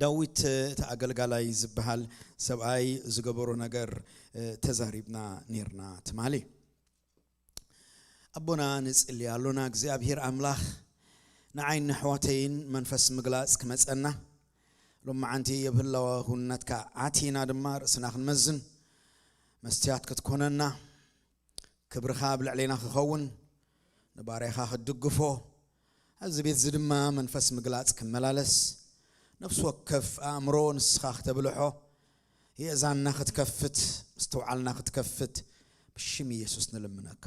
ዳዊት እቲ ኣገልጋላይ ዝበሃል ሰብኣይ ዝገበሮ ነገር ተዛሪብና ኔርና ትማሊ። ኣቦና ንጽሊ ኣሎና እግዚኣብሔር ኣምላኽ ንዓይን ንሕዋተይን መንፈስ ምግላጽ ክመጸና ሎማዓንቲ የብህላዋ ሁነትካ ኣቲና ድማ ርእስና ክንመዝን መስትያት ክትኮነና ክብርኻ ኣብ ልዕሌና ክኸውን ንባርያኻ ክትድግፎ ኣብዚ ቤት እዚ ድማ መንፈስ ምግላጽ ክመላለስ ነፍሲ ወከፍ ኣእምሮ ንስኻ ክተብልሖ የእዛንና ክትከፍት ምስትውዓልና ክትከፍት ብሽም ኢየሱስ ንልምነካ።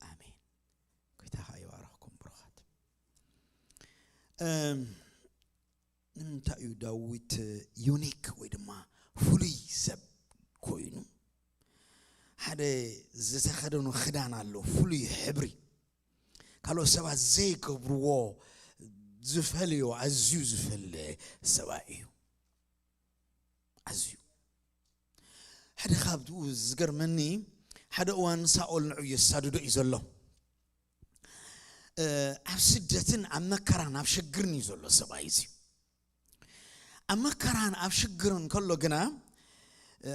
ኣሜን። ጎይታ ይባረኽኩም ብሩኻት። እም፣ ንምንታይ እዩ ዳዊት ዩኒክ ወይ ድማ ፍሉይ ሰብ ኮይኑ? ሓደ ዝተኸደኖ ክዳን ኣሎ፣ ፍሉይ ሕብሪ፣ ካልኦት ሰባት ዘይገብርዎ ዝፈልዮ ኣዝዩ ዝፈለ ሰብኣይ እዩ። ኣዝዩ ሓደ ካብኡ ዝገርመኒ ሓደ እዋን ሳኦል ንዑ የሳድዶ እዩ ዘሎ። ኣብ ስደትን ኣብ መከራን ኣብ ሽግርን እዩ ዘሎ ሰብኣይ እዚ። ኣብ መከራን ኣብ ሽግርን ከሎ ግና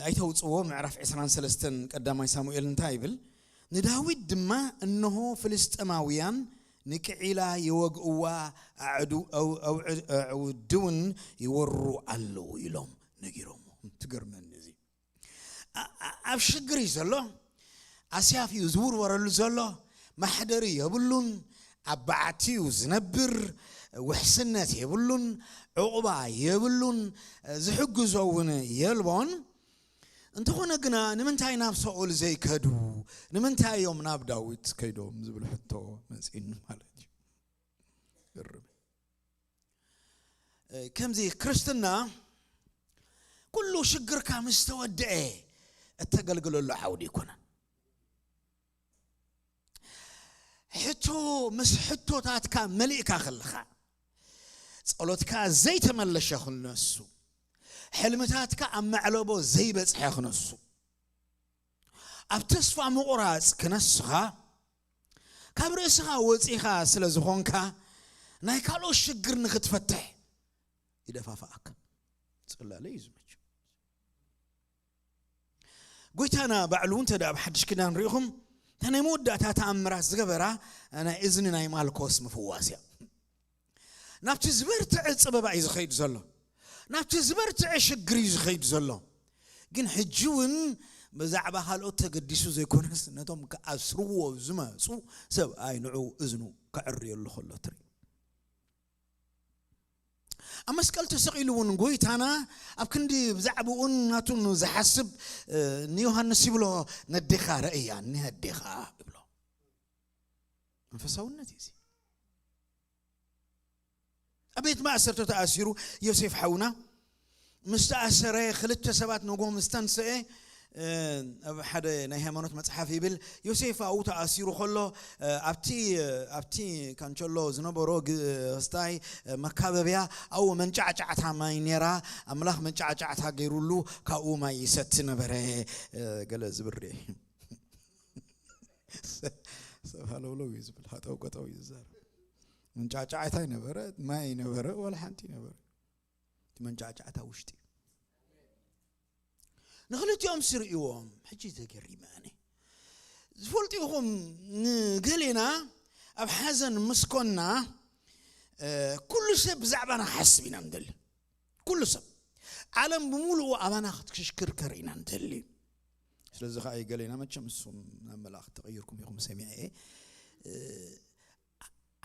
ኣይተውፅዎ ምዕራፍ ዕስራን ሰለስተን ቀዳማይ ሳሙኤል እንታይ ይብል? ንዳዊት ድማ እንሆ ፍልስጥማውያን ንቅዒላ ይወግእዋ ኣዕውድውን ይወሩ ኣለዉ ኢሎም ነጊሮሞ። ትገርመኒ እዚ ኣብ ሽግር እዩ ዘሎ። ኣስያፍ እዩ ዝውርወረሉ ዘሎ። ማሕደሪ የብሉን። ኣብ በዓቲ እዩ ዝነብር። ውሕስነት የብሉን። ዕቑባ የብሉን። ዝሕግዞ እውን የልቦን። እንተኾነ ግና ንምንታይ ናብ ሳኦል ዘይከዱ? ንምንታይ እዮም ናብ ዳዊት ከይዶም ዝብል ሕቶ መፂኒ ማለት እዩ። ግርም። ከምዚ ክርስትና ኩሉ ሽግርካ ምስ ተወደአ እተገልግለሉ ዓውዲ ኣይኮነን። ሕቶ ምስ ሕቶታትካ መሊእካ ከለኻ ጸሎትካ ዘይተመለሸ ክነሱ፣ ሕልምታትካ ኣብ መዕለቦ ዘይበጽሐ ክነሱ፣ ኣብ ተስፋ ምቑራጽ ክነስኻ ካብ ርእስኻ ወጺኻ ስለ ዝኾንካ ናይ ካልኦት ሽግር ንኽትፈትሕ ይደፋፍኣካ። ጽላለ እዩ ዝመች። ጎይታና ባዕሉ እንተ ደኣ ብሓድሽ ኪዳን ርኢኹም እታ ናይ መወዳእታ ተኣምራት ዝገበራ ናይ እዝኒ ናይ ማልኮስ ምፍዋስ እያ። ናብቲ ዝበርትዐ ጸበባ እዩ ዝኸይድ ዘሎ። ናብቲ ዝበርትዐ ሽግር እዩ ዝኸይድ ዘሎ። ግን ሕጂ እውን ብዛዕባ ካልኦት ተገዲሱ ዘይኮነስ ነቶም ክኣስርዎ ዝመጹ ሰብኣይ ንዑ እዝኑ ከዕርየሉ ከሎ ትርኢ። ኣብ መስቀል ተሰቒሉ እውን ጎይታና ኣብ ክንዲ ብዛዕባኡን ናቱን ዝሓስብ ንዮሃንስ ይብሎ፣ ነዴኻ ረእያ፣ ነዴኻ ይብሎ። መንፈሳውነት እዩ እዚ። ኣብ ቤት ማእሰርቲ ተኣሲሩ ዮሴፍ ሓውና ምስ ተኣሰረ ክልተ ሰባት ነጎ ምስ ተንስአ ኣብ ሓደ ናይ ሃይማኖት መጽሓፍ ይብል ዮሴፍ ኣብኡ ተኣሲሩ ከሎ ኣብቲ ኣብቲ ካንቸሎ ዝነበሮ ክስታይ መካበብያ ኣብኡ መንጫዕጫዕታ ማይ ነራ ኣምላኽ መንጫዕጫዕታ ገይሩሉ ካብኡ ማይ ይሰቲ ነበረ። ገለ ዝብሬ ሰብ ሃለውለው እዩ ዝብል ሃጠው ቀጠው እዩ ዝዛረብ። መንጫዕጫዕታ ይነበረ ማይ ይነበረ ወላ ሓንቲ ይነበረ እቲ መንጫዕጫዕታ ውሽጢ ንኽልቲኦም ስርእዎም ሕጂ ተገሪመ ኣነ ዝፈልጡ ኢኹም። ንገሌና ኣብ ሓዘን ምስኮና ኩሉ ሰብ ብዛዕባና ክሓስብ ኢና ንደሊ። ኩሉ ሰብ ዓለም ብምሉኡ ኣባና ክትሽክርከር ኢና ንደሊ። ስለዚ ከዓ ገሌና መቸም እሱም ናብ መላእኽቲ ተቐይርኩም ኢኹም ሰሚዐ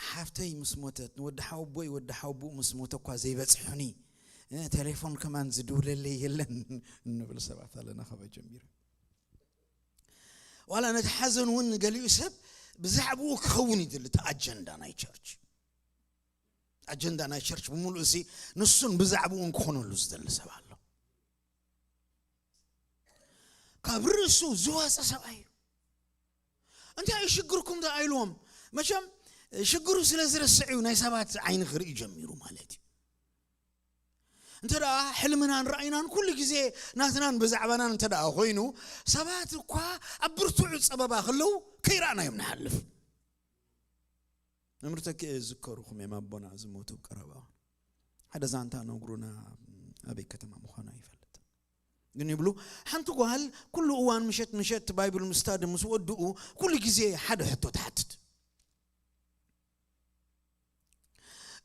ሓፍተይ ምስ ሞተት ንወዲ ሓወቦይ ወዲ ሓወቦ ምስ ሞተ እኳ ዘይበፅሑኒ ቴሌፎን ከማን ዝድውለለይ የለን እንብል ሰባት ኣለና። ካብ ጀሚረ ዋላ ነቲ ሓዘን እውን ንገሊኡ ሰብ ብዛዕባኡ ክኸውን ይድል እቲ ኣጀንዳ ናይ ቸርች ኣጀንዳ ናይ ቸርች ብምሉእ እዚ ንሱን ብዛዕባኡን ክኾነሉ ዝደሊ ሰብ ኣሎ። ካብ ርእሱ ዝወፀ ሰብኣይ እዩ። እንታይ እዩ ሽግርኩም ዳ ኣይልዎም። መቸም ሽግሩ ስለ ዝረስዕ እዩ ናይ ሰባት ዓይኒ ክርኢ ጀሚሩ ማለት እዩ። እንተ ደኣ ሕልምናን ራእይናን ኩሉ ግዜ ናትናን ብዛዕባናን እንተ ደኣ ኮይኑ ሰባት እኳ ኣብ ብርቱዕ ጸበባ ከለዉ ከይረኣናዮም ንሓልፍ። መምህር ተኪኤ ዝከሩኹም እዮም ኣቦና ዝሞቱ ቀረባ ሓደ ዛንታ ነግሩና፣ ኣበይ ከተማ ምዃኑ ኣይፈልጥን። ግን ይብሉ፣ ሓንቲ ጓል ኩሉ እዋን ምሸት ምሸት ባይብል ስታዲ ምስ ወድኡ ኩሉ ግዜ ሓደ ሕቶ ትሓትት።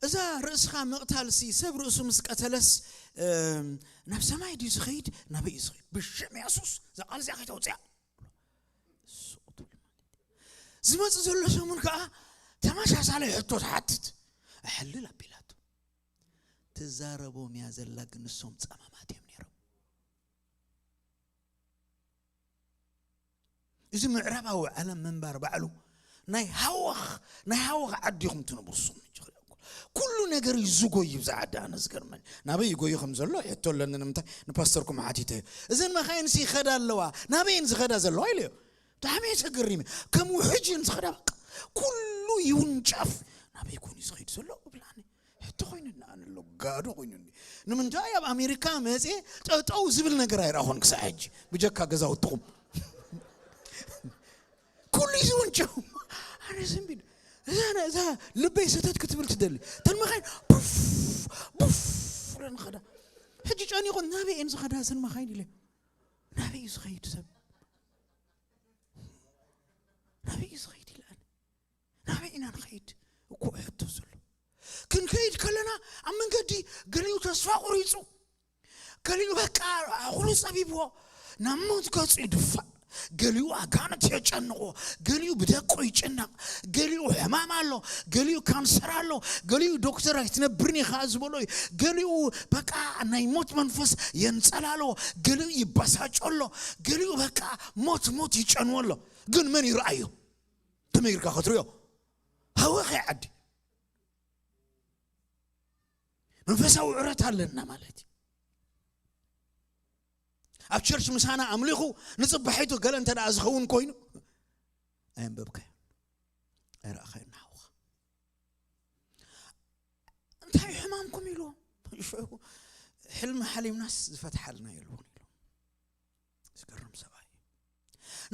እዛ ርእስኻ ምቕታልሲ፣ ሰብ ርእሱ ምስ ቀተለስ፣ እም፣ ናብ ሰማይ ድዩ ዝኸይድ? ናበይ እዩ ዝኸይድ? ብሽም የሱስ እዛ ቃል እዚኣ ከይተውፅያ። ዝመጽእ ዘሎ ሰሙን ከኣ ተመሳሳሊ ሕቶ ትሓትት። ኣሕልል ኣቢላቶ። ትዛረቦም እያ ዘላ፣ ግን ንሶም ጸማማት እዮም ነይሮም። እዚ ምዕራባዊ ዓለም ምንባር ባዕሉ ናይ ሃወኽ፣ ናይ ሃወኽ ዓዲ ኢኹም ትነብሩ። ንስኹም ሕጂ ክልእኩም። ኩሉ ነገር እዩ ዝጎይ ብዛ ዓዲ። ኣነ ዝገርመኒ ናበይ ይጎዩ ከም ዘሎ ሕቶ ኣለኒ። ንምንታይ ንፓስተርኩም ሓቲተ፣ እዘን መኻይን ሲ ይኸዳ ኣለዋ፣ ናበይን ዝኸዳ ዘለዋ ኢለዮ። ብጣዕሚ እየ ተገሪመ። ከም ውሕጅ እየን ዝኸዳ። በቃ ኩሉ ይውንጨፍ። ናበይ ኮን እዩ ዝኸይድ ዘሎ እብላኒ። ሕቶ ኮይኑና ኣሎ፣ ጋዶ ኮይኑኒ። ንምንታይ ኣብ ኣሜሪካ መጽየ ጠጠው ዝብል ነገር ኣይረኣኹን ክሳዕ ሕጂ፣ ብጀካ ገዛውትኹም። ኩሉ እዩ ዝውንጨው። ኣነ ዝንቢድ እዛ፣ እዛ ልበይ ሰተት ክትብል ትደሊ። ተን መኻይን ቡፍ ቡፍ ኢለን ኸዳ። ሕጂ ጨኒቑ፣ ናበይ እየን ዝኸዳ እዘን መኻይን ኢለ። ናበይ እዩ ዝኸይድ ሰብ? ናበይ እዩ ዝኸይድ ኢለ ኣነ። ናበይ ኢና ንኸይድ እኮ ሕቶ ዘሎ። ክንከይድ ከለና ኣብ መንገዲ ገሊኡ ተስፋ ቁሪጹ፣ ገሊኡ በቃ ኣኹሉ ጸቢብዎ ናብ ሞት ገጹ ይድፋእ፣ ገሊኡ ኣጋንንት የጨንቆ፣ ገሊኡ ብደቁ ይጭነቕ፣ ገሊኡ ሕማም ኣሎ፣ ገሊኡ ካንሰር ኣሎ፣ ገሊኡ ዶክተር ኣይትነብርን ኢኻ ዝበሎ እዩ፣ ገሊኡ በቃ ናይ ሞት መንፈስ የንጸላልዎ፣ ገሊኡ ይበሳጮ ኣሎ፣ ገሊኡ በቃ ሞት ሞት ይጨንዎ ኣሎ። ግን መን ይረኣዮ? ከመይ ጌርካ ክትሪኦ? ሃወኸ ዓዲ። መንፈሳዊ ዕረት ኣለና ማለት እዩ። ኣብ ቸርች ምሳና ኣምሊኹ ንጽባሒቱ ገለ እንተ ደኣ ዝኸውን ኮይኑ ኣየንበብካዮ፣ ኣይረኣኻዮ ንሓውኻ። እንታይ ሕማምኩም ኢልዎም። ሽዑ ሕልሚ ሓሊምናስ ዝፈትሓልና የልቦን ኢሉ። ዝገርም ሰብኣይ።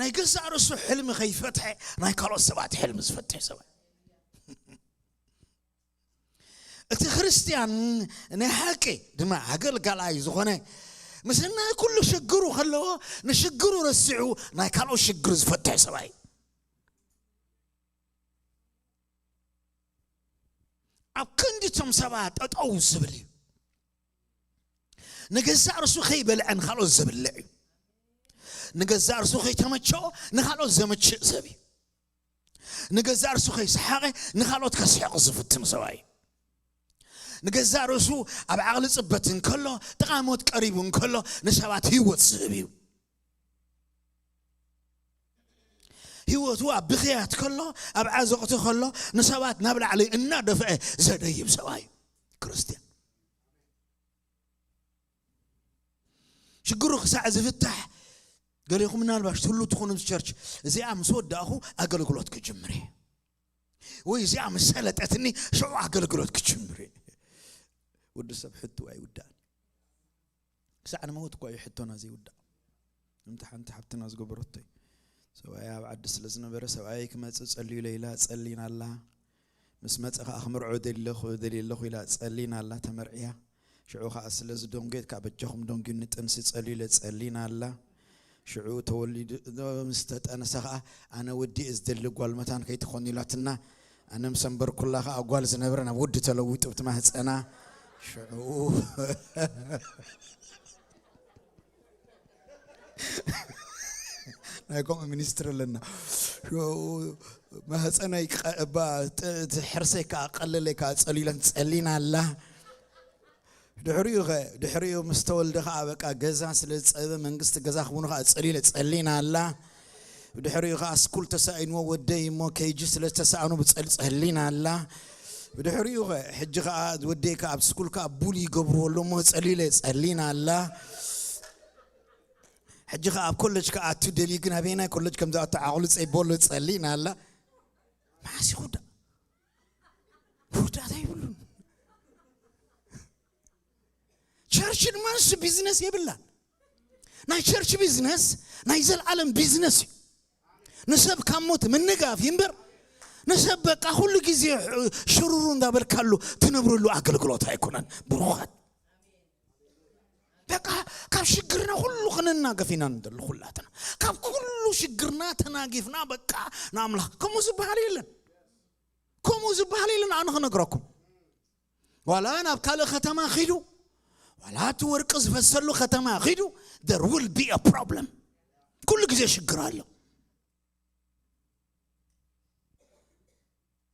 ናይ ገዛእ ርእሱ ሕልሚ ከይፈትሐ ናይ ካልኦት ሰባት ሕልሚ ዝፈትሕ ሰብኣይ። እቲ ክርስትያን ናይ ሓቂ ድማ ኣገልጋላይ ዝኾነ ምስ ናይ ኩሉ ሽግሩ ከለዎ ንሽግሩ ረሲዑ ናይ ካልኦት ሽግር ዝፈትሕ ሰብኣይ። ኣብ ክንዲ እቶም ሰባት ጠጠው ዝብል እዩ። ንገዛእ ርእሱ ከይበልዐ ንኻልኦት ዘብልዕ እዩ። ንገዛእ ርእሱ ከይተመቸኦ ንኻልኦት ዘምችእ ሰብ እዩ። ንገዛእ ርእሱ ከይሰሓቐ ንኻልኦት ከስሕቕ ዝፍትን ሰብኣይ እዩ። ንገዛእ ርእሱ ኣብ ዓቕሊ ጽበት እንከሎ፣ ጥቓ ሞት ቀሪቡ እንከሎ ንሰባት ህይወት ዝህብ እዩ። ህይወቱ ኣብ ብኽያት ከሎ፣ ኣብ ዓዘቕቲ ከሎ ንሰባት ናብ ላዕሊ እናደፍአ ዘደይብ ሰብኣይ እዩ ክርስትያን። ሽግሩ ክሳዕ ዝፍታሕ ገሌኹም ምናልባሽ ትህሉ ትኾኑ ኣብዚ ቸርች፣ እዚኣ ምስ ወዳእኹ ኣገልግሎት ክጅምር እየ፣ ወይ እዚኣ ምስ ሰለጠትኒ ሽዑ ኣገልግሎት ክጅምር እየ። ወዲ ሰብ ሕቱ ኣይውዳእን። ክሳዕ ንመውት እኳ እዩ ሕቶና ዘይውዳእ። እምቲ ሓንቲ ሓብትና ዝገበረቶ እዩ። ሰብኣይ ኣብ ዓዲ ስለ ዝነበረ ሰብኣይ ክመጽእ ጸልዩ ኢለ ኢላ ጸሊና ኣላ። ምስ መጸ ከኣ ክምርዖ ደሊ ኣለኹ፣ ደሊ ኣለኹ ኢላ ጸሊና ኣላ፣ ተመርዕያ። ሽዑ ከኣ ስለ ዝደንጎየት ከኣ በጃኹም ደንጉዩኒ ጥንሲ ጸልዩ ኢለ ጸሊና ኣላ። ሽዑ ተወሊዱ ምስ ተጠንሰ ከኣ ኣነ ወዲ እየ ዝደሊ ጓል መታን ከይትኾን ኢላትና። ኣነ ምስ ኣንበርኩላ ከኣ ጓል ዝነበረ ናብ ወዲ ተለዊጡ ብቲ ማህጸና። ሽዑ ናይ ከምኡ ሚኒስትሪ ኣለና። ሽዑ ማህፀነይ ቀ-፣ እባ ጥ-፣ እቲ ሕርሰይ ከኣ ቀለለይ ከኣ ጸሊለን ጸሊና ኣላ። ድሕሪኡ ኸ፣ ድሕሪኡ ምስ ተወልደ ኸኣ በቃ ገዛ ስለ ዝጸበበ መንግስቲ ገዛ ክቡኑ ኸኣ ጸሊለ ጸሊና ኣላ። ብድሕሪኡ ኸኣ ስኩል ተሳኢንዎ ወደይ እሞ ኬጂ ስለ ዝተሳእኑ ብጸል ጸሊና ኣላ። ብድሕሪኡ ኸ፣ ሕጂ ኸኣ ወደይ ከኣ ኣብ ስኩል ከኣ ቡሊ ይገብርዎ ኣሎ እሞ ጸሊለ ጸሊና ኣላ። ሕጂ ኸኣ ኣብ ኮለጅ ከኣ ኣቱ ደልዩ ግን ኣበየናይ ኮለጅ ከም ዝኣቱ ዓቕሉ ጸይቦሎ ጸሊና ኣላ። መዓስ ይኹዳ? መወዳእታ የብሉን። ቸርች ድማ ንሱ ቢዝነስ የብላን። ናይ ቸርች ቢዝነስ ናይ ዘልዓለም ቢዝነስ እዩ። ንሰብ ካብ ሞት ምንጋፍ እዩ እምበር፣ ንሰብ በቃ ኩሉ ግዜ ሽሩሩ እንዳበልካሉ ትነብረሉ ኣገልግሎት ኣይኮነን። ብሩኻት፣ በቃ ካብ ሽግርና ኩሉ ክንናገፍ ኢና ንደሊ። ኩላትና ካብ ኩሉ ሽግርና ተናጊፍና በቃ ንኣምላኽ። ከምኡ ዝበሃል የለን። ከምኡ ዝበሃል የለን። ኣነ ክነግረኩም፣ ዋላ ናብ ካልእ ከተማ ኺዱ፣ ዋላ እቲ ወርቂ ዝፈሰሉ ከተማ ኺዱ፣ there will be a problem። ኩሉ ግዜ ሽግር ኣሎ።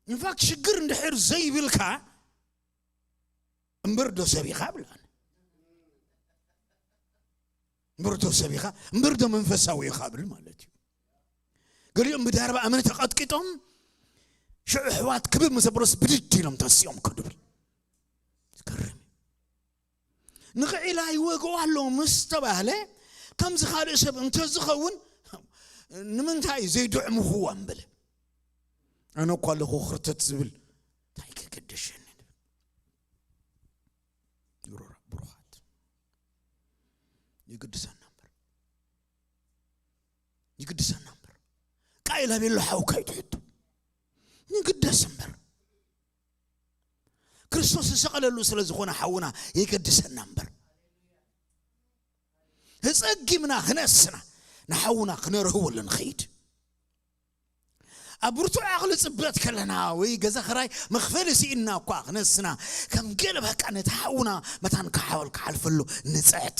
ኢንፋክት ሽግር እንድሕር ዘይብልካ፣ እምበር ዶ ሰብ ኢኻ ብላን፣ እምበር ዶ ሰብ ኢኻ፣ እምበር ዶ መንፈሳዊ ኢኻ ብል ማለት እዩ። ገሊኦም ብዳርባ እምኒ ተቐጥቂጦም ሽዑ ኣሕዋት ክብብ ምስ ኣበሉስ ብድድ ኢሎም ተሲኦም ክድብል። ዝገርም እዩ። ንኽዒላ ይወግኦ ኣሎ ምስ ተባህለ፣ ከምዚ ካልእ ሰብ እንተዝኸውን ንምንታይ ዘይድዕምኽዎ እምበለ። ኣነ እኳ ኣለኹ ክርተት ዝብል እንታይ ክገደሸኒ ንብል። ብሩራ-፣ ብሩኻት፣ ይግድሰና እምበር፣ ይግድሰና እምበር። ቃይል ኣቤሎ ሓውካ ይትሕቱ፣ ንግደስ እምበር። ክርስቶስ ዝሰቐለሉ ስለ ዝኾነ ሓውና የገድሰና እምበር፣ ተጸጊምና ክነስና ንሓውና ክነርህወሉ ንኸይድ። ኣብ ብርቱዕ ዓቕሊ ጽበት ከለና ወይ ገዛ ኽራይ መኽፈሊ ስኢንና እኳ ክነስና፣ ከም ገለ በቃ ነቲ ሓውና መታን ክሓወል ክሓልፈሉ ንጽዕት።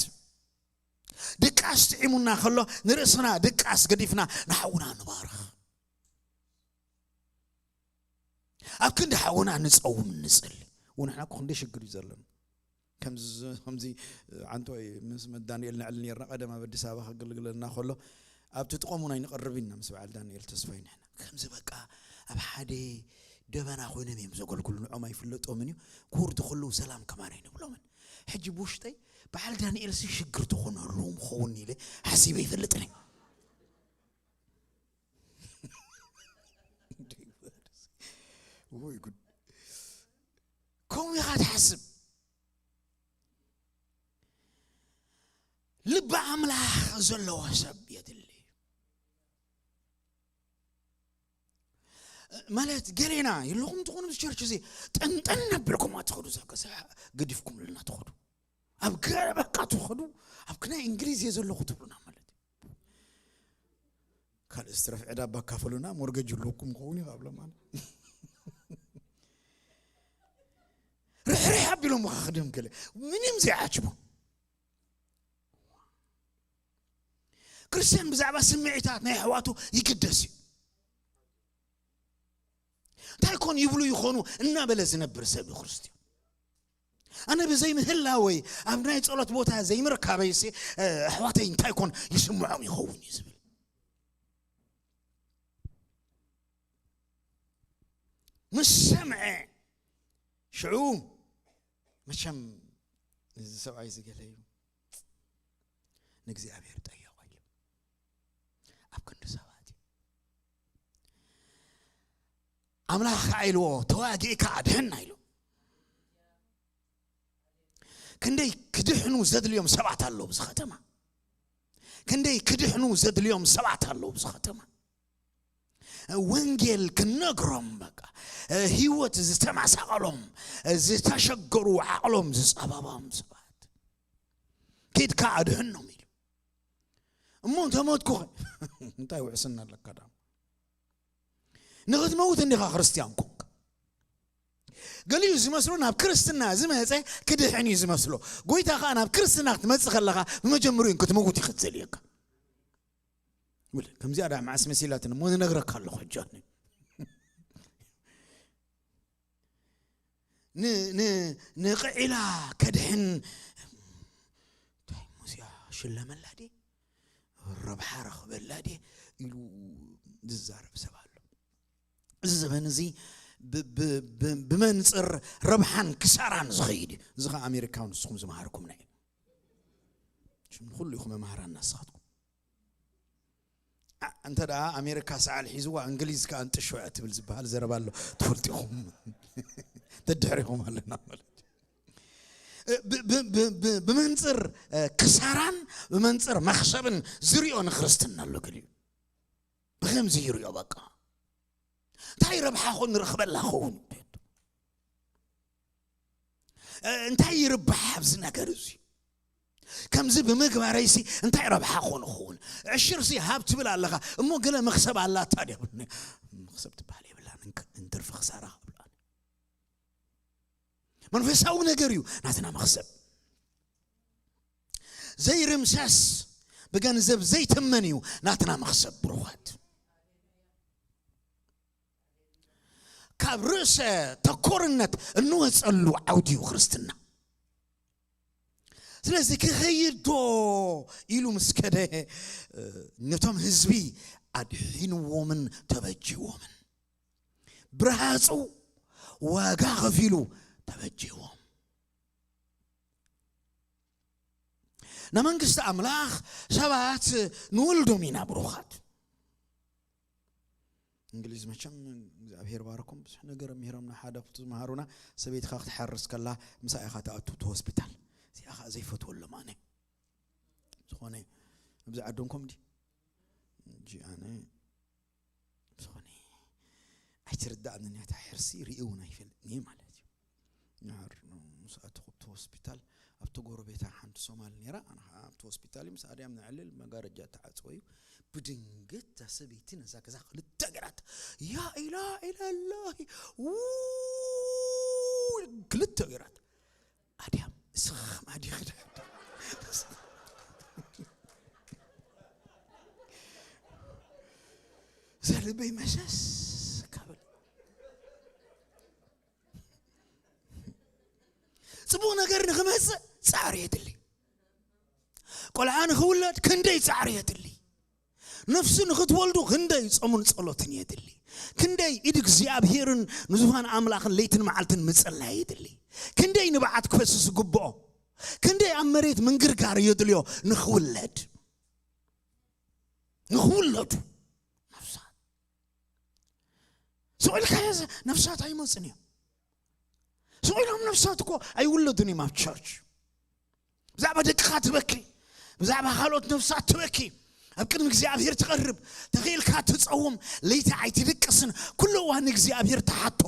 ድቃስ ጥዒሙና ከሎ ንርእስና ድቃስ ገዲፍና ንሓውና ንባርኽ። ኣብ ክንዲ ሓውና ንጸውም ንጸሊ። ወንሕና እኮ ክንደይ ሽግር እዩ ዘለና። ከምዚ፣ ከምዚ ዓንቶይ ምስ ዳንኤል ንዕል ነርና፣ ቀደም ኣብ ኣዲስ ኣበባ ከገልግለና ከሎ፣ ኣብቲ ጥቖም እውን ኣይንቐርብ ኢና ምስ በዓል ዳንኤል ተስፋይ ንሕና። ከምዚ በቃ ኣብ ሓደ ደበና ኮይኖም እዮም ዘገልግሉ፣ ንዖም ኣይፍለጦምን እዩ። ክወርዱ ከለዉ ሰላም ከማን ኣይንብሎምን። ሕጂ ብውሽጠይ በዓል ዳንኤል ሲ ሽግር ተኾነሉ ምኸውን ኢለ ሓሲበ ይፈልጥን እየ። ወይ ጉድ። ከምኡ ኢኻ ትሓስብ። ልቢ ኣምላኽ ዘለዎ ሰብ የድሊ። ማለት ገሌና የለኹም ትኾኑ፣ እዚ ቸርች እዚ ጠንጠን ኣቢልኩም ኣትኸዱ፣ እዛ ገዛ ገዲፍኩምልና ትኸዱ። ኣብ ገረበካ ትኸዱ፣ ኣብ ክናይ እንግሊዝ እየ ዘለኹ ትብሉና ማለት እዩ። ካልእ ዝተረፍ ዕዳ ባካፈሉና፣ ሞርገጅ ይህልወኩም ክኸውን እዩ ካብሎም ማለት። ርሕርሕ ኣቢሎም ክድም ገለ ምንም ዘይዓጅቦ። ክርስቲያን ብዛዕባ ስምዒታት ናይ ኣሕዋቱ ይግደስ እዩ። እንታይ ኮን ይብሉ ይኾኑ እናበለ ዝነብር ሰብ እዩ ክርስቲያን። ኣነ ብዘይ ምህላወይ ኣብ ናይ ጸሎት ቦታ ዘይምርካበይሲ፣ እ፣ ኣሕዋተይ እንታይ ኮን ይስምዖም ይኸውን እዩ ዝብል። ምስ ሰምዐ ሽዑ መቸም እዚ ሰብኣይ እዚ ገለ እዩ፣ ንእግዚኣብሔር ጠየቖ ኢሉ ኣብ ክንዲ ሰባት እዩ። ኣምላኽ ከዓ ኢልዎ፣ "ተዋጊእካ ኣድሕና" ኢሉ። ክንደይ ክድሕኑ ዘድልዮም ሰባት ኣለዉ ኣብዚ ከተማ። ክንደይ ክድሕኑ ዘድልዮም ሰባት ኣለዉ ኣብዚ ከተማ። ወንጌል ክነግሮም በቃ፣ ህይወት ዝተመሳቐሎም፣ ዝተሸገሩ፣ ዓቕሎም ዝጸበቦም ሰባት። "ኪድካ ኣድሕኖም" ኢሉ። እሞ እንተ ሞትኩኸ? እንታይ ውሕስና ኣለካ ደኣ? ንኽትመውት እንዲኻ ክርስትያን ኮንካ። ገሊኡ ዝመስሎ ናብ ክርስትና ዝመጸ ክድሕን እዩ ዝመስሎ። ጎይታ ኸኣ ናብ ክርስትና ክትመጽእ ከለኻ ብመጀመሪኡ ክትመውት እዩ ክትዘልየካ። ውል፣ ከምዚኣ ደኣ መዓስ መሲላትኒ እሞ ዝነግረካ ኣለኹ ሕጂ ኣነ። ን-፣ ን-፣ ንቕዒላ ከድሕን እንታይ ሙዚያ ሽለመላ ድየ? ረብሓ ረኽበላ ድየ? ኢሉ ዝዛረብ ሰብ ኣሎ። እዚ ዘመን እዚ ብ-፣ ብ-፣ ብ-፣ ብመንጽር ረብሓን ክሳራን ዝኸይድ እዩ። እዚ ኸዓ ኣሜሪካውን ንስኹም ዝመሃርኩም ናይ። ሽም ንኹሉ ኢኹም መማህራን ንስኻትኩም። ኣ-፣ እንተ ደኣ ኣሜሪካ ሰዓል ሒዝዋ፣ እንግሊዝ ከኣ እንጥሾ እያ ትብል ዝበሃል ዘረባ ኣሎ። ትፈልጡ ኢኹም። ደድሕሪኹም ኣለና ማለት እዩ። እ፣ ብ-፣ ብ-፣ ብ-፣ ብ-፣ ብመንጽር፣ እ፣ ክሳራን ብመንጽር መኽሰብን ዝሪኦ ንክርስትና ኣሎ ገሊኡ። ብኸምዚ ይሪኦ በቃ። እንታይ ረብሓ ኾን ንረኽበላ ኸውን? እንታይ ይርባሕ ኣብዚ ነገር እዚ? ከምዚ ብምግባረይሲ እንታይ ረብሓ ኾን ኸውን? ዕሽርሲ ሃብ ትብል ኣለኻ እሞ ገለ መኽሰብ ኣላታ ድያ? መኽሰብ ትበሃል የብላን። እንክ- እንትርፊ ክሳራ ብላ መንፈሳዊ ነገር እዩ ናትና መኽሰብ። ዘይርምሰስ ብገንዘብ ዘይትመን እዩ ናትና መኽሰብ። ብሩኻት፣ ካብ ርእሰ ተኮርነት እንወፀሉ ዓውዲ እዩ ክርስትና። ስለዚ ክኸይድ ዶ ኢሉ ምስ ከደ፣ ነቶም ህዝቢ ኣድሒንዎምን ተበጅዎምን፣ ብርሃፁ ዋጋ ከፊሉ ተበጅዎም። ንመንግስቲ ኣምላኽ ሰባት ንወልዶም ኢና ብሩኻት። እንግሊዝ መቸም እግዚኣብሔር ባረኮም ብዙሕ ነገር ምሂሮምና። ሓደ ካብቲ ዝመሃሩና ሰበይትኻ ክትሓርስ ከላ ምሳኣ ኢኻ ትኣቱ እቲ ሆስፒታል። እዚኣ ኸዓ ዘይፈትወሎም ኣነ። ዝኾነ ኣብዚ ዓዶም ኮምዲ እንጂ ኣነ ዝኾነ ኣይትርዳእንን እያ። እታ ሕርሲ ርኢ እውን ኣይፈልጥን እየ ማለት እዩ። ንዓር ምስ ኣተኹ ኣብቲ ሆስፒታል ኣብቲ ጎረቤታ ሓንቲ ሶማል ነይራ። ኣነ ኸዓ ኣብቲ ሆስፒታል እዩ ምስ ኣድያም ነዕልል መጋረጃ ተዓፅወ እዩ። ብድንገት እታ ሰበይቲ ነዛ ገዛ ክልተ ገይራት ያ ኢላ ኢላ ኣላሂ ውይ ክልተ ገይራት ኣድያም እስኻ ከም ኣዲኺ ድሕር ዘልበይ መሰስ ካብ ጽቡቕ ነገር ንኽመጽእ ጻዕሪ የድሊ። ቆልዓ ንኽውለድ ክንደይ ጻዕሪ የድሊ። ነፍሲ ንኽትወልዱ ክንደይ ጾምን ጸሎትን የድሊ። ክንደይ ኢድ እግዚኣብሔርን ንዙፋን ኣምላኽን ለይትን መዓልትን ምጽላይ የድሊ። ክንደይ ንብዓት ክፈስስ ዝግብኦ። ክንደይ ኣብ መሬት ምንግርጋር የድልዮ ንኽውለድ። ንኽውለዱ ነፍሳት። ስቕ ኢልካ ነፍሳት ኣይመጽን እዮም። ስቕ ኢሎም ነፍሳት እኮ ኣይውለዱን እዮም ኣብ ቸርች። ብዛዕባ ደቅኻ ትበኪ፣ ብዛዕባ ካልኦት ነፍሳት ትበኪ፣ ኣብ ቅድሚ እግዚኣብሔር ትቐርብ፣ ተኽኢልካ ትጸውም፣ ለይቲ ኣይትድቅስን፣ ኩሉ እዋን ንእግዚኣብሔር ትሓቶ።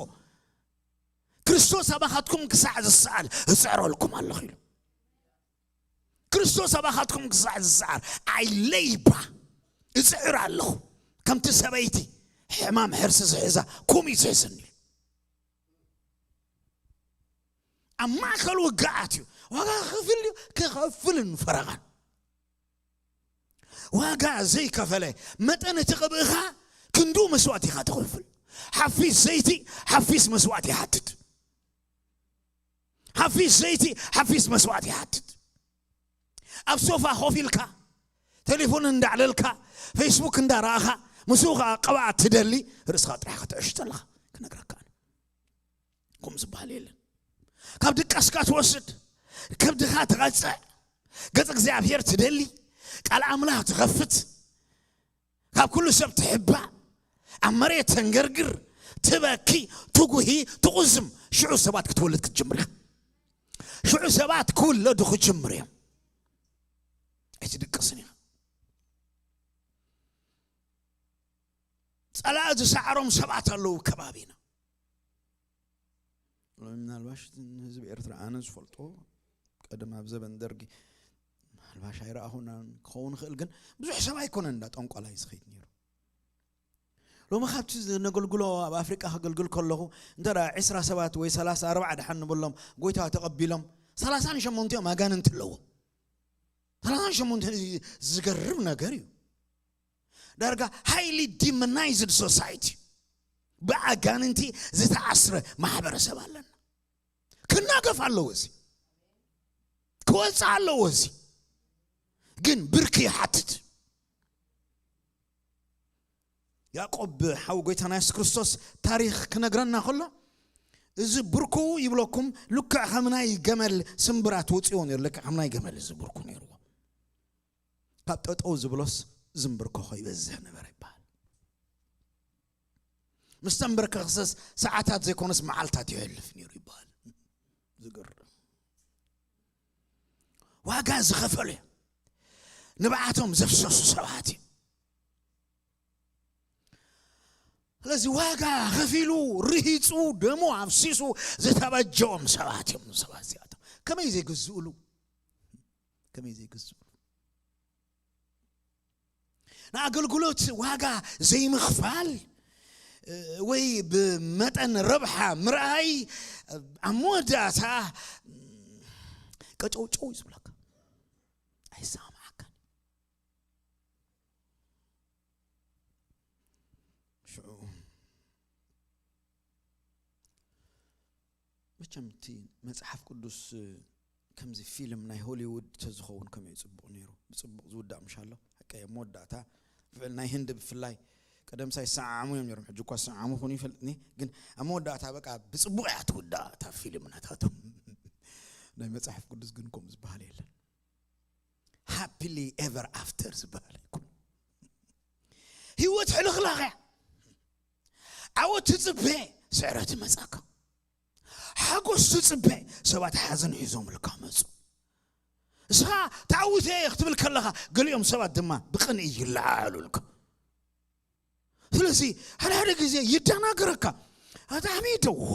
ክርስቶስ ኣባኻትኩም ክሳዕ ዝሰኣል እጽዕረልኩም ኣለኹ ኢሉ። ክርስቶስ ኣባኻትኩም ክሳዕ ዝሰዓር ኣይ ሌባ እጽዕር ኣለኹ። ከምቲ ሰበይቲ ሕማም ሕርሲ ዝሕዛ ከምኡ እዩ ዝሕዝኒ። ኣብ ማእከል ውግኣት እዩ። ዋጋ ክኸፍል እዩ፣ ክኸፍልን ፈረቓን። ዋጋ ዘይከፈለ መጠን እቲ ቅብእኻ ክንዱ መስዋእት ኢኻ ትኸፍል። ሓፊስ ዘይቲ ሓፊስ መስዋእት ይሓትት። ሓፊስ ዘይቲ ሓፊስ መስዋእት ይሓትት። ኣብ ሶፋ ኮፍ ኢልካ ቴሌፎን እንዳዕለልካ ፌስቡክ እንዳረኣኻ ምስኡ ከዓ ቅብኣት ትደሊ ርእስኻ ጥራሕ ክትዕሽ ተለኻ ክነግረካ ኣነ። ከምኡ ዝበሃል የለን። ካብ ድቃስካ ትወስድ፣ ከብድኻ ትቐጽዕ፣ ገጽ እግዚኣብሔር ትደሊ፣ ቃል ኣምላኽ ትኸፍት፣ ካብ ኩሉ ሰብ ትሕባእ፣ ኣብ መሬት ተንገርግር፣ ትበኪ፣ ትጉሂ፣ ትቑዝም። ሽዑ ሰባት ክትወልድ ክትጅምር ኢኻ። ሽዑ ሰባት ክውለዱ ክጅምር እዮም። ኣይትድቅስን ኢኻ። ጸላኢ ዝሰዓሮም ሰባት ኣለዉ ከባቢና። ሎሚ ምናልባሽ ህዝቢ ኤርትራ ኣነ ዝፈልጦ ቀደም ኣብ ዘበን ደርጊ ምናልባሽ ኣይረኣኹናን ክኸውን ይኽእል፣ ግን ብዙሕ ሰብ ኣይኮነን እንዳ ጠንቋላይ ዝኸይድ ነይሩ። ሎሚ ካብቲ ነገልግሎ ኣብ ኣፍሪቃ ከገልግል ከለኹ እንተ ደኣ ዕስራ ሰባት ወይ ሰላሳ ኣርባዓ ደሓን ንብሎም ጎይታ ተቐቢሎም ሰላሳን ሸሞንተ እዮም ኣጋንንቲ ኣለዎም። ሰላሳን ሸሞንተ ዝገርም ነገር እዩ። ዳርጋ highly demonized society ብኣጋንንቲ ዝተኣስረ ማሕበረሰብ ኣለና። ክናገፍ ኣለዎ እዚ ክወፅእ ኣለዎ እዚ ግን ብርኪ ይሓትት። ያዕቆብ ሓው ጎይታና የሱስ ክርስቶስ ታሪኽ ክነግረና ከሎ እዚ ብርኩ ይብለኩም ልክዕ ከም ናይ ገመል ስምብራት ወፅዎ ነይሩ። ልክዕ ከም ናይ ገመል እዚ ብርኩ ነይርዎ። ካብ ጠጠው ዝብሎስ ዝንብርከኾ ይበዝሕ ነበረ ይበሃል። ምስ ተንበርከኸሰስ ሰዓታት ዘይኮነስ መዓልታት የሕልፍ ነይሩ ይበሃል። ዝገርም ዋጋ ዝኸፈሉ ንብዓቶም ዘፍሰሱ ሰባት እዩ። ስለዚ ዋጋ ከፊሉ፣ ርሂፁ፣ ደሙ ኣፍሲሱ ዝተበጀዎም ሰባት እዮም። ሰባት እዚኣቶም ከመይ ዘይግዝእሉ? ከመይ ዘይግዝእሉ? ንኣገልግሎት ዋጋ ዘይምኽፋል ወይ ብመጠን ረብሓ ምርኣይ ኣብ መወዳእታ ቀጨውጨው እዩ ዝብለካ። ኣይሰማማዓካን። ሽዑ መቸም እቲ መጽሓፍ ቅዱስ ከምዚ ፊልም ናይ ሆሊውድ ተዝኸውን ከመይ ጽቡቕ ነይሩ። ብጽቡቕ ዝውዳእ ምሽ ኣሎ። ሓቀ መወዳእታ ፍዕል ናይ ህንድ ብፍላይ ቀደም ሳይ ሰዓሙ እዮም ነይሮም። ሕጂ እኳ ሰዓሙ ኹን ይፈልጥኒ፣ ግን ኣብ መወዳእታ በቃ ብጽቡቕ እያ ትውዳእ እታ ፊልም ናታቶም። ናይ መጽሓፍ ቅዱስ ግን ከምኡ ዝበሃል የለን። ሃፒሊ ኤቨር ኣፍተር ዝበሃል ኣይኮን። ህይወት ሕልኽላኽ እያ። ዓወት ትጽበ፣ ስዕረት ይመጻካ። ሓጎስ ትጽበ፣ ሰባት ሓዘን ሒዞምልካ መጹ። ንስኻ ተዓዊተ እየ ክትብል ከለኻ፣ ገሊኦም ሰባት ድማ ብቕንኢ ይለዓሉልካ። ስለዚ ሓደ ሓደ ግዜ ይደናገረካ። ኣታሚ ደዋ